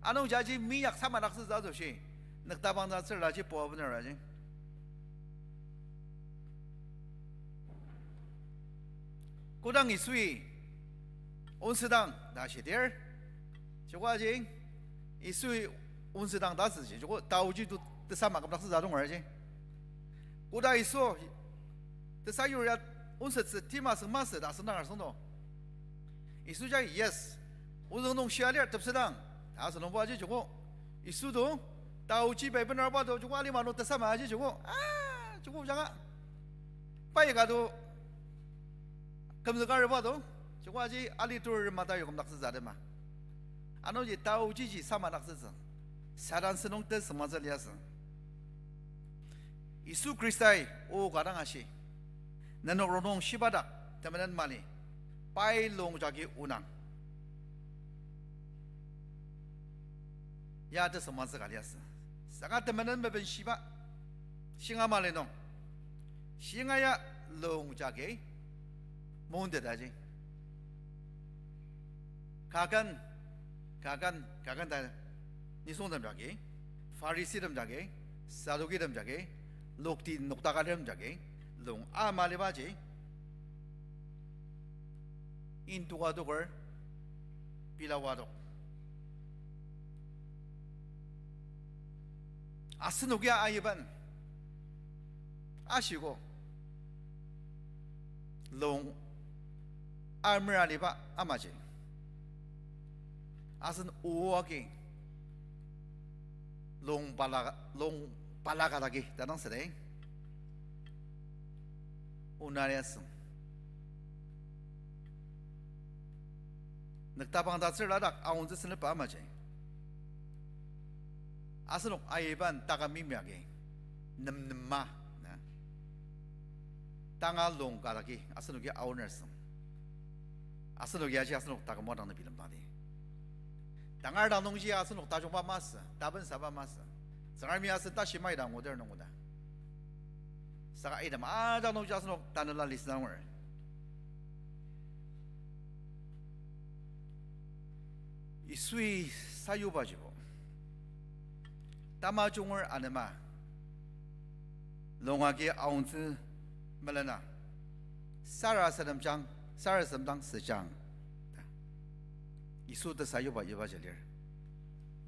Anungji aji minyak samadaktsütsü asoshi, nüktapang ta tsürla aji pua bener aji. Kodang Yisui onsüdang ta shidir, joko aji, Yisui onsüdang ta süji, joko taoji to tesama kümdaktsütsü adongar aji. Koda Yisu tesayur ya onsütsü tima süng masü ta asüngdang asüngdo. Yisu jagi, yes. Ozüng nung shia lir tepsedang ta asünungbo aji joko. Yisu to taoji pai bener ba to joko alima nung tesama aji joko. Ah, joko janga. Pai ka to kümzüka reba to, joko aji alitur mata yokümdaktsütsü atema. Anungji taojiji samadaktsütsü. Satan sünung tesüngmangtsü liasü. Yisu Khristai o ka dang ashi, nenok rongnung shiba dak temenen mali, pai lung jagi onang. Ya tesüngmangtsü ka liasü. Saka temenen mepenshiba, shinga mali nung, shinga ya lung jagi mongtetaji. Kaken, kaken, kaken ta nisungtem jagi, Phariseetem jagi, Sadduceetem jagi, lokti noktakalitem jagi, lung amalibaji, intoka toker, pila wadok. Asenok ya aiben ashiko, lung amer aliba amaji, asen o agi lung pala, lung pala ka dagi ta dang südi. Onari asüng. Nüktapang tatsür ladak aontsü senlepa amaji, asenok aiben taküm mimia agi nemnema na, tanga lung ka dagi asenoki aoner asüng. Asenoki aji asenok taküm wadang na bilemdangdi. Tangar dang nungji asenok tajungba masü, tapensaba masü. Tsüngremi asen tashi maidang nguder nunguda. Saka item ajak nungji asenok tanela listener. Yisui sayubajibo, tamajunger anema, lung agi aontsü melena, sarasademjang, sarasademdang süjang ta Yisu tesayuba ibaji lir.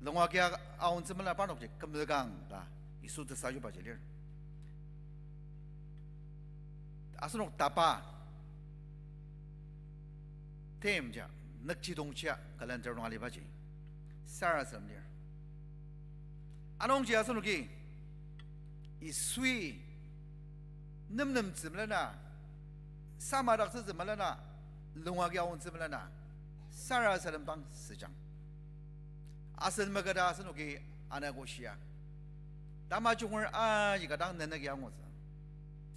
Lung agi aontsü melena parnokji kümzükang ta Yisu tesayubaji lir. Asenok tapa theme ja, nükjidongja calendar nung alibaji sarasadem lir. Anungji asenoki Yisui nemnemtsü melena, samadaktsütsü melena, lung agi aontsü melena, sarasademdang süjang. Asen maketa asenoki anogo shia, tamajunger aika dang nenüki angutsü.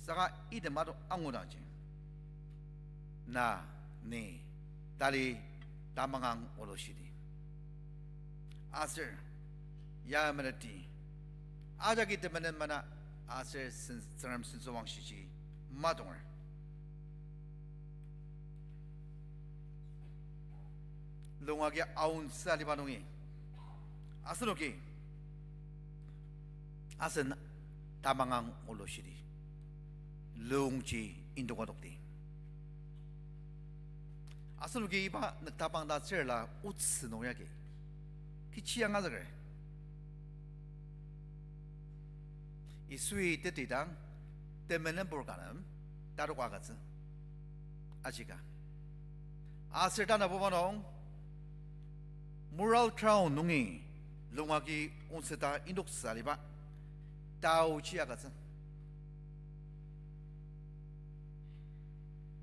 Saka item ato angudangji, na, ni, tali, tamangang olushidi. Aser ya meneti, ajaki temenen mana, aser sen-, Tsüngrem sentsüwangshiji matonger. Lung agi aontsü aliba nungi asenoki asen tamangang olushidi, lungji indoka dokdi. Asenoki iba nüktapang tatsürla otsü nung yagi kechi angazüker. Yisui tetidang temenenpur ka nem tatok agütsü ajika. Aser tanabuba nung Moral Crown nungi lung agi aontsü ta indoktsü aliba taoji agütsü.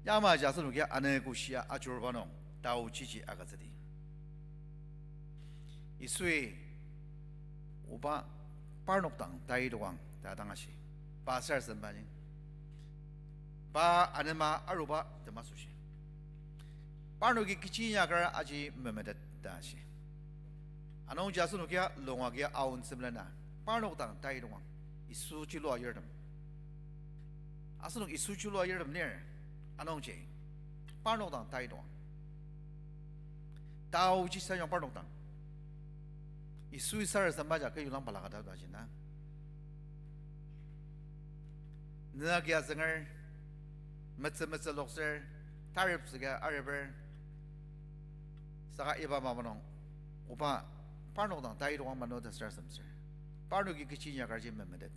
Yamaji asenoki anogo shia ajuruba nung taojiji agütsüdi. Yisui oba parnok dang taidokang ta dang ashi. Pa sarasadembaji, pa anema aruba tema asoshi, parnoki kechi inyakar aji memetet ta ashi. Anungji asenokia lung agi aontsü melena parnok dang taidokang, Yisuji lua yirtem. Asenok Yisuji lua yirtem lir, anungji parnok dang taidokang. Taoji sayuang parnok dang. Yisui sarasadembaja kü yulang balaka ta ta jina. Nüaki azünger, metsü metsü lokser, tarep süka areper. Saka iba mapa nung, oba parnok dang taidokang mano ta sarasademtsür. Parnoki kechi inyakarji memetet.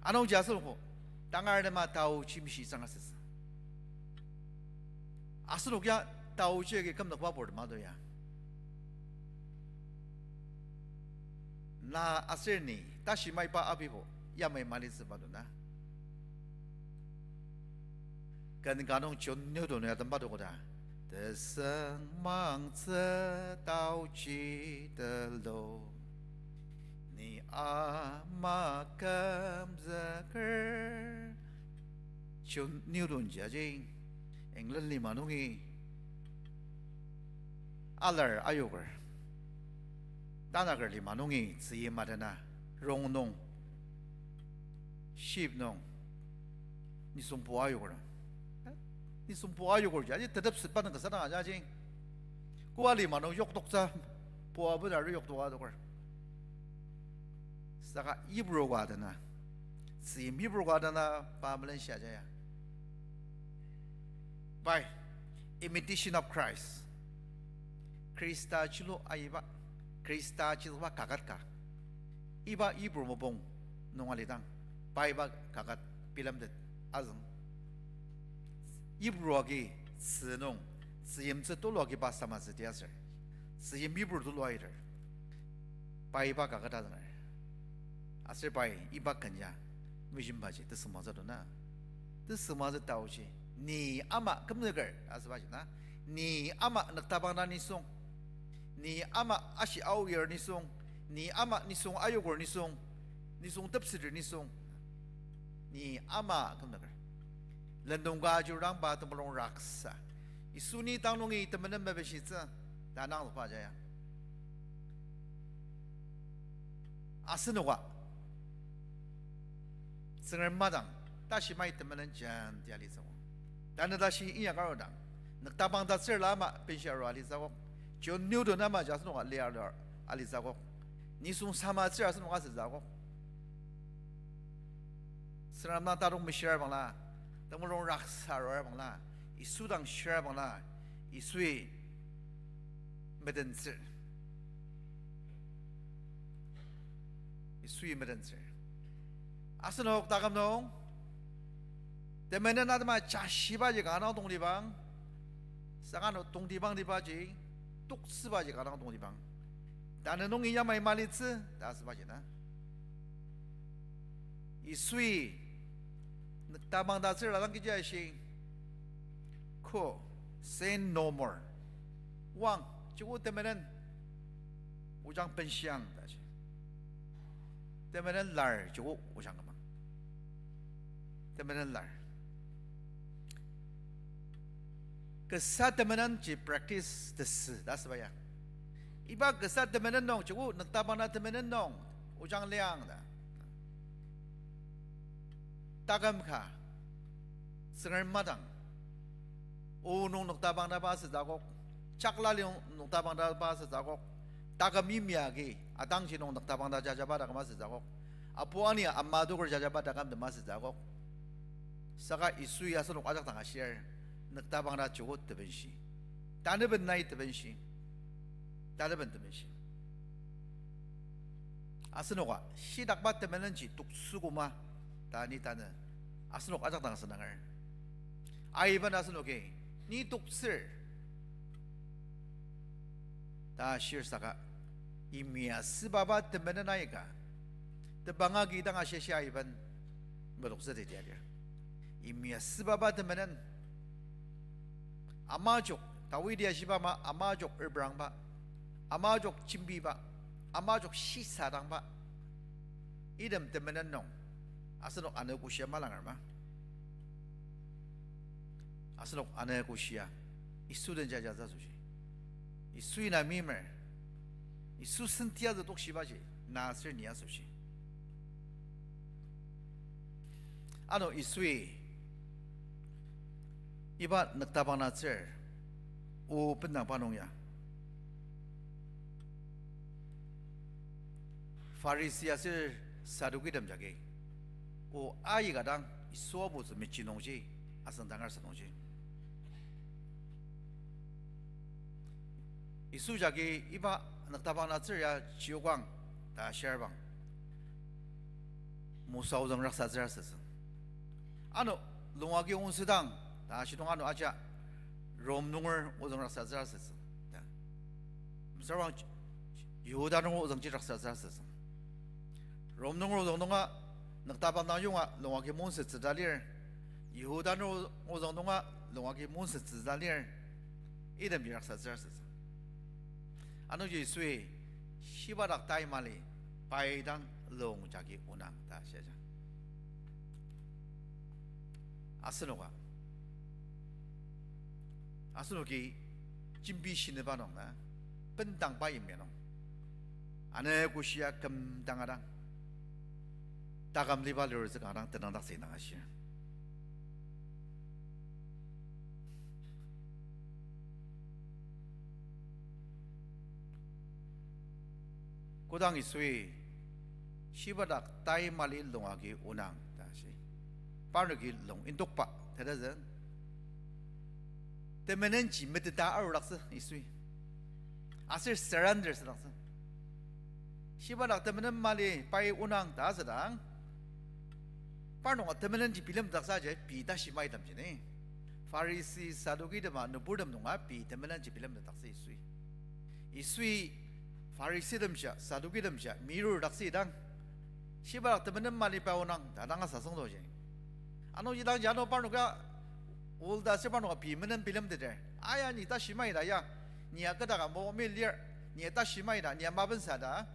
Anungji asenoki tangar tema taoji mishitsüng asütsü. Asenok ya taoji agi kümnokba purtem ato ya. Na aser ni tashi maiba abibo yamai malitsüba do na. Ken ka nung John nüdonü ya temba do koda, tesüngmangtsü taoji telo, ni Ama kümzüker. John Newton ji aji England lima nungi alar ayoker. Tanaker lima nungi tzüyim adena, rong nung, ship nung, nisung pua ayoker. Nisung pua ayoker ji aji tetepsetba nung kasa dang ajaji. Koa lima nung yoktoktsü pua benaru yoktoka adoker. Saka Hebrew ka dena, tzüyim Hebrew ka dena pa melenshia aja ya. Pai, imitation of Christ. Khrista chilu aiba, Khrista chiluba kaket ka. Iba Hebrew mopung nung alidang, pa iba kaket bilemtet azüng. Hebrew agi tzü nung, tzüyimtsü tulu agi pa samatsü ti aser. Tzüyim Hebrew tulu aiter. Pa iba kaket azünger. Aser pai iba ken ya mejembaji tesüngmangtsü dona. Tesüngmangtsü taoji, ni ama kümzüker ta asübaji na. Ni ama nüktabang ta nisung. Ni ama ashi aoyir nisung. Ni ama nisung ayoker nisung. Nisung tepseter nisung. Ni ama kümzüker. Lendong ka ajurangba temulung raksa. Yisu ni tang nungi temenen mepishitsü ta nangzükba aja ya. Asenoka Tsüngrem madang, tashi mai temenen jenti alitsüogo. Tanü tashi inyaka arudang, nüktabang tatsürla ama benshi aru alitsüogo. John Newton amaji asenoka lia aru alitsüogo. Nisung samatsür asenoka asütsüogo. Tsüngrem dang tatok meshira bangla, temulung raksa arua bangla, Yisu dang shira bangla, Yisui metentsür. Yisui metentsür. Asenok taküm nung temenen atema jashibaji kanga dang tongtibang, saka ano tongtibangtibaji, toktsübaji kanga dang tongtibang. Tanü nungi yamai malitsü ta asübaji na. Yisui nüktabang tatsürla dang kechi ashi, ko, sin no more. Oang, joko temenen ojang benshiang ta shi. Temenen lar joko ojang kümang. Temenen lar. Kasa temenenji practice tesü ta asüba ya. Iba kasa temenen nung, joko nüktabang ta temenen nung ojang liang ta. Taküm ka, Tsüngrem madang, o nung nüktabang taba asütsü akok, chakla li nung nüktabang taba asütsü akok, taküm yimya agi, atangji nung nüktabang ta jajaba taküm asütsü akok, apu ani ama adoker jajaba taküm tema asütsü akok. Saka Yisui asenok ajak dang ashir, nüktabang ta joko tebenshi, taneben nai tebenshi, taneben tebenshi. Asenoka shidakba temenenji toktsü koma ta ni tanü asenok ajak dang asünanger. Aiben asenoki ni toktsür ta shir saka, yimya sübaba temenen aika, tebang agi dang ashishia aiben metoktsü teti alir. Yimya sübaba temenen, amajok, Dawidi ashiba ama, amajok reprangba, amajok jembiba, amajok shisadangba, item temenen nung asenok ano koshia malanger ma? Asenok ano koshia, Yisu den jajatsü asoshi, Yisui na meimer, Yisu senti azü tokshibaji na aser ni asoshi. Ano Yisui iba nüktabang na tsür o bendangba nung ya, Pharisi aser Sadukitem jagi o aika dang Yisu aputsü mechi nungji, asüngdangar sü nungji, Yisu jagi iba nüktabang na tsür ya chiyokang ta shirbang, Mosa ozüng raksatsür asütsü. Ano lung agi ongsüdang ta shidong ano aja, Rom nunger ozüng raksatsür asütsü ta. Mesüra Yihuda nunger ozüngji raksatsür asütsü. Rom nunger ozüng nunga nüktabang dang yonga lung agi mongsettsü ta lir. Yihuda nunger ozüng nunga lung agi mongsettsü ta lir. Itemji raksatsür asütsü. Ano Yisui shiba dak tai mali, pai dang lung jagi onang ta shia ja. Asenoka, asenoki jembi shinüba nung na, bendangba yimya nung, ane koshia küm dang adang, taküm liba lirtsü kanga dang tenangdaktsü indang ashir. Kodang Yisui, shiba dak tai mali lung agi onang ta shi, parnoki lung indokba teta zü, temenenji meteta arudaktsü Yisui. Aser surrender asüdaktsü. Shiba dak temenen mali pai onang ta asüdang, parnok temenenji bilemdaktsü aji pei tashi maitemji ni. Pharisi, Sadduki tema nüburtem nunga pei temenenji bilemdaktsü Yisui. Yisui Pharisitemja, Saddukitemja mirur daktsü idang, shiba dak temenen mali pai onang ta dang asasüngdoji. Anungji dangji ano parnoka, olda aser parnoka pei menen bilemteter. Aya, ni tashi maita ya, ni ya ketaka momi lir, ni ya tashi maita, ni ya mapensa ta,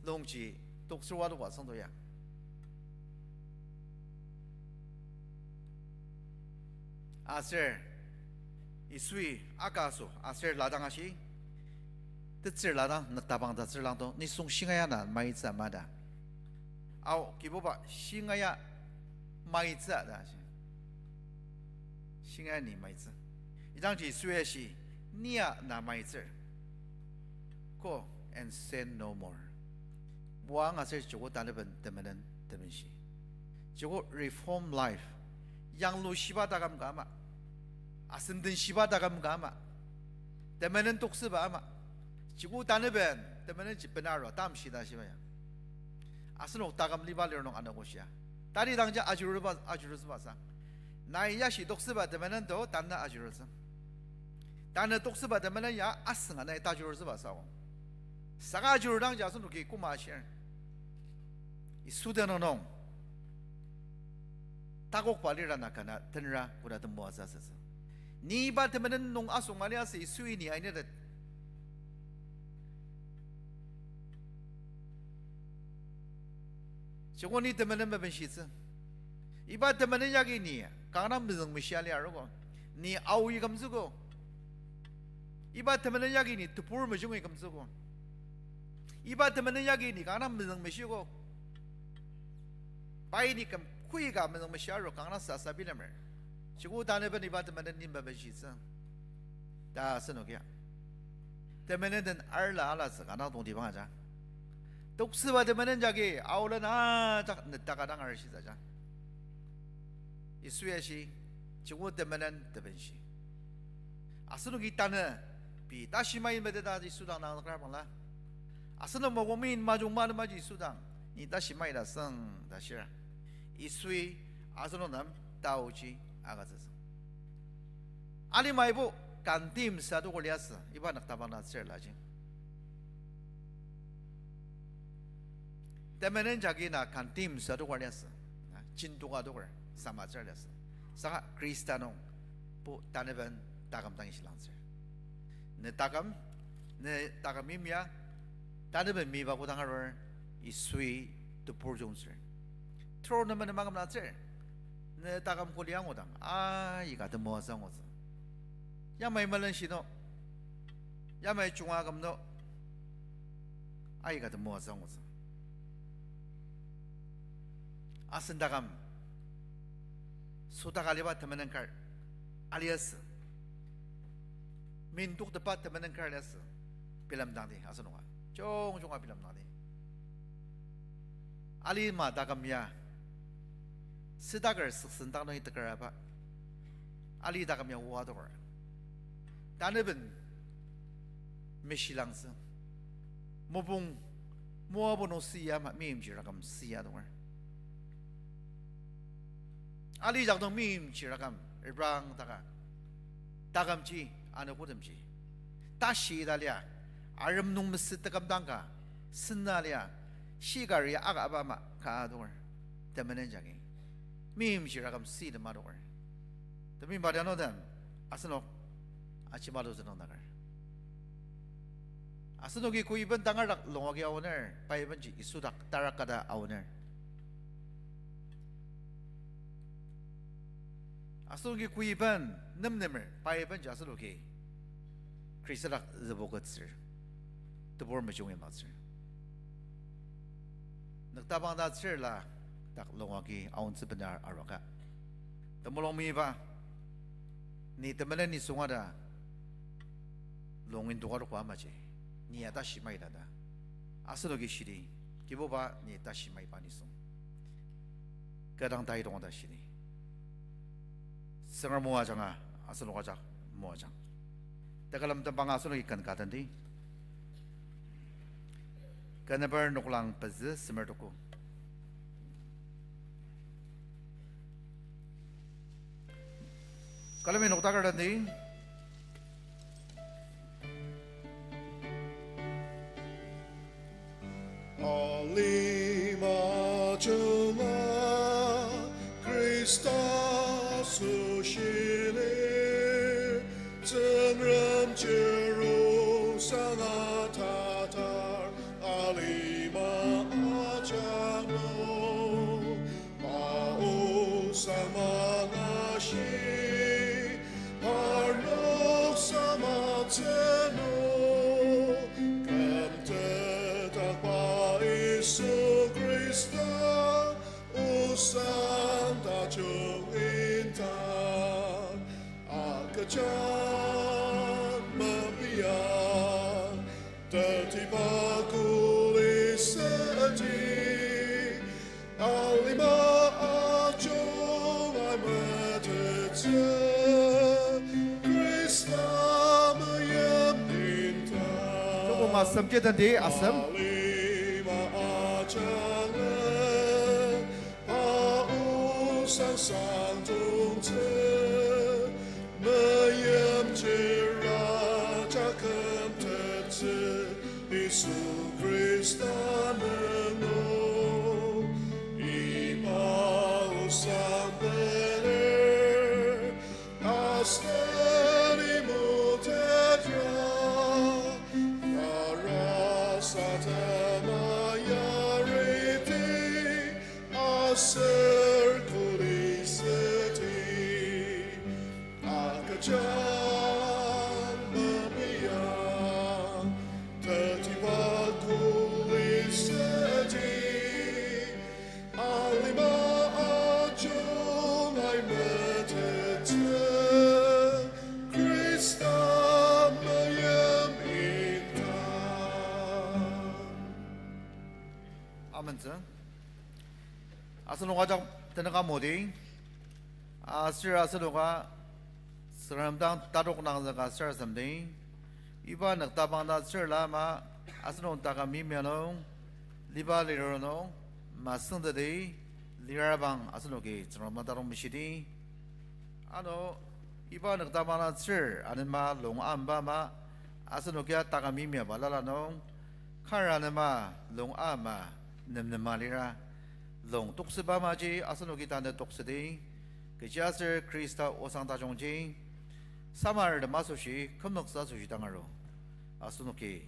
lungji toksürwa toka süngdo ya. Aser Yisui aka aso aser ladang ashi, tetsür ladang nüktabang tatsür langto, nisung shingaia na maitsü mada. Ao, Kibuba, shingaia maitsü ta shi. Shingaia ni maitsü. Idangji Yisui ashi, nia na maitsür, go and sin no more. Oang aser joko tanaben temenen tebenshi. Joko reform life. Yanglushiba taküm ka ama, asenden shiba taküm ka ama, temenen toksüba ama, joko tanaben temenenji bena arua tamshita shiba ya. Asenok taküm liba lir nung anogo shia, tali dangja ajuruba, ajurutsüba sa. Nai yashi toksüba temenen to tanü ajurutsü. Tanü toksüba temenen ya asünga nai tajurutsüba sao. Saka ajurudangji asenoki koma ashir. Yisu tenüng nung takokba lira na kana tenra koda temoatsü asütsü. Ni iba temenen nung asünga liasü Yisui ni ainitet. Joko ni temenen mebenshitsü. Iba temenen yagi ni kanga mezüngmeshia lia arogo. Ni aoyi kümtsüogo. Iba temenen yagi ni tebur mejungi kümtsüogo. Iba temenen yagi ni kanga mezüngmeshiogo. Pai ni küm koika mezüngmeshi aru kanga sasa bilemer. Joko tanaben iba temenen ni mebenshitsü ta asenokia. Temenen den arla alatsü kanga tongtibang aja. Toksüba temenen jagi aolen ajak netaka dang arishitsü ja. Yisui ashi, joko temenen tebenshi. Asenoki tanü pei tashi mai meteta Yisu dang nangzükrabangla, asenok mokongmin majung manemaji Yisu dang ni tashi mai ta süng ta shir. Yisui asenok nem taoji agütsütsü. Alimaibo condemn sa adoker liasü iba nüktabang na tsür laji. Temenen jagi na condemn sa adoker liasü, na jintoka adoker samatsür liasü. Saka Khrista nungbo tanaben taküm dangi shilangtsür. Ne taküm, ne taküm yimya, tanaben miba kodang arur, Yisui tebur jungtsür. Tro nemen maküm natsür. Ne taküm kuli angudang aika temoatsü angutsü. Yamai melenshi no, yamai junga aküm no, aika temoatsü angutsü. Asen taküm sotaka aliba temenen kar aliasü. Mintoktepba temenen kar aliasü. Bilemdangdi asenoka, jungjunga bilemdangdi. Alima taküm ya sütaker süksendang nungi tekaraba ali taküm ya oa adoker. Tanaben meshilangsü. Mopung moabu nung süya ama meimchir aküm süya adoker. Ali jak nung meimchir aküm reprangdaka, takümji, anogotemji tashi ita lia, arem nung mesü tekümdang ka sena lia, shikari akaba ama ka adoker. Temenen jagi meimchir aküm sütem adoker. Temeim pa tanotem, asenok ajimalutsü nung naker. Asenoki koiben tangar dak lung agi aoner, pai benji Yisu dak tarakada aoner. Asenoki koiben nemnemer, pai benji asenoki Khrista dak züboketsür, tebur mejungi matsür. Nüktabang ta tsürla dak lung agi aontsü bener aruaka. Temulung meyipa, ni temenen nisung ada lung indoka dokba amaji, ni ya tashi maita ta asenoki shidi, Kibuba ni tashi maiba nisung. Kü dang tai tong ta shidi. Tsüngrem moajanga, asenok ajak moajang. Tekülem tembang asenoki ken ka tendi. Kü number noklang pezü semer tuku. Külemi noktaker tendi. Alima ajanga Khrista asoshi lir, Tsüngrem chirusanga tatar alima ajak nung, pa osang mangashi, parnok samatsü nung, kümtetakba Yisu Khrista, osang tajung indak, agüjang mepia, tetiba kuli südi, alima ajunga metettsü, Khrista mayim indak. Joko asem jidangdi asem. Alima ajanga pa osang sangdongtsü, mayim chira ja kümtettsü, Yisu Khrista nung nung, iba osang bener, aseni mutet ya, sarasadema yariti, aser kuli südi, agüjang mepia, tetiba kuli südi, alima ajunga metettsü, Khrista mayim indak. Amentsü. Asenok ajak tenüka modi. Aser asenoka Tsüngrem dang tatok nangzüka sarasademdi. Iba nüktabang ta tsürla ama asenok taküm yimya nung, liba liro nung, masüngteti, lirabang asenoki Tsüngrem dang tatok meshidi. Ano, iba nüktabang ta tsür anema lung amba ama, asenokia taküm yimya balala nung, kar anema lung ama nemnema lira, lung toksüba amaji asenoki tanü toksüdi, kechiaser Khrista osang tajungji, samartem asoshi, kümnoksa asoshi dang aru. Asenoki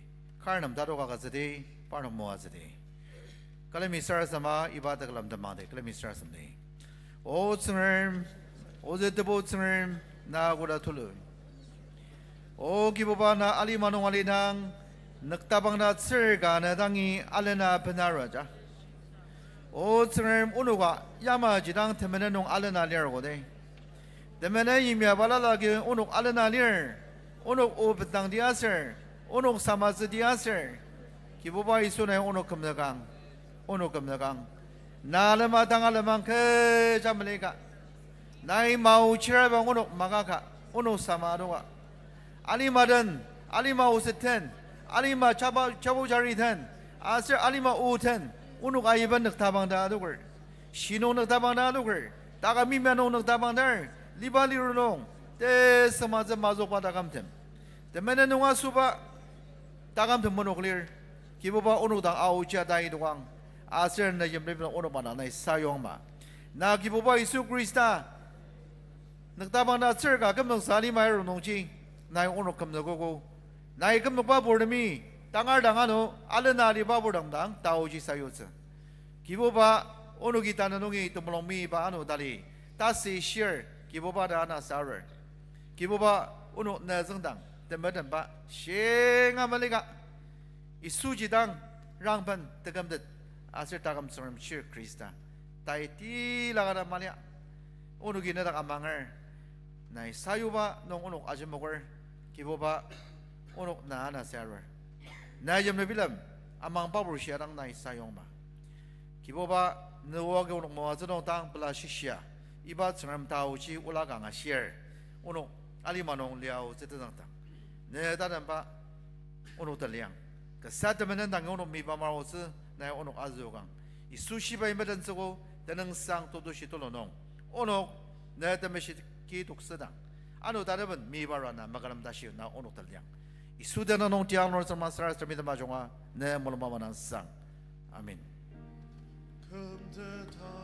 kar nem tatok agütsüdi, parnok moatsüdi. Külemi sarasadema iba tekülem temangdi, külemi sarasademdi. O Tsüngrem, ozü Tebu Tsüngrem, na koda tulu. O Kibuba, na alima nung alidang, nüktabang ta tsür ka ne dangi alena bena aruja. O Tsüngrem, onoka yamaji dang temenen nung alena lir koda. Temenen yimya balala agi onok alena lir, onok o bendangdi aser, onok samatsüdi aser, Kibuba Yisu nai onok kümzükang, onok kümzükang. Na alema dang alemang kecha melika. Nai maochirabang onok makaka, onok sama adoka. Alima den, alima oset den, alima chaba, chabu jari den, aser alima o den, onok aiben nüktabang ta adoker. Shinung nüktabang ta adoker, taküm yimya nung nüktabang ta, liba liru nung, tesüngmangtsü mazükba takümtem, temenen nung asüba takümtem onok lir, Kibuba onok dang aochia ta idokang, aser ne yimliben onok manang nai sayuangma. Na Kibuba Yisu Khrista, nüktabang ta tsür ka kümzüksa alima aru nungji, nai onok kümzükogo. Nai kümzükba purtemi, Tangar dang ano alena aliba pur dang dang taoji sayutsü. Kibuba, onoki tanü nungi temulung meyipa ano tali, tasü shir Kibuba ta ana sarer. Kibuba, onok ne züngdang temetenba shinga malika, Yisuji dang rangben tekümtet aser taküm Tsüngrem shir Khrista tai tila kata malia, onoki nedak amanger. Nai sayuba nung onok ajemoker, Kibuba, onok na ana sarer. Na yimli bilem amangba pur shia dang nai sayongma. Kibuba, ne o agi onok moatsü nung tang pela shishia, iba Tsüngrem taoji ola ka angashir, onok alima nung liaotsü tenzüngdang, ne tatemba onok teliang. Kasa temenen dangi onok meyipa marutsü, nai onok azüokang. Yisu shibai melentsüogo, tenüngsang tetushi tulu nung, onok ne temeshi ki toksüdang, ano taneben meyipa rua na makülem tashi na onok teliang. Yisu tenüng nung tiang nor tsüma sarasademi tema junga, ne mulung mama nang sang. Amen. Kümteta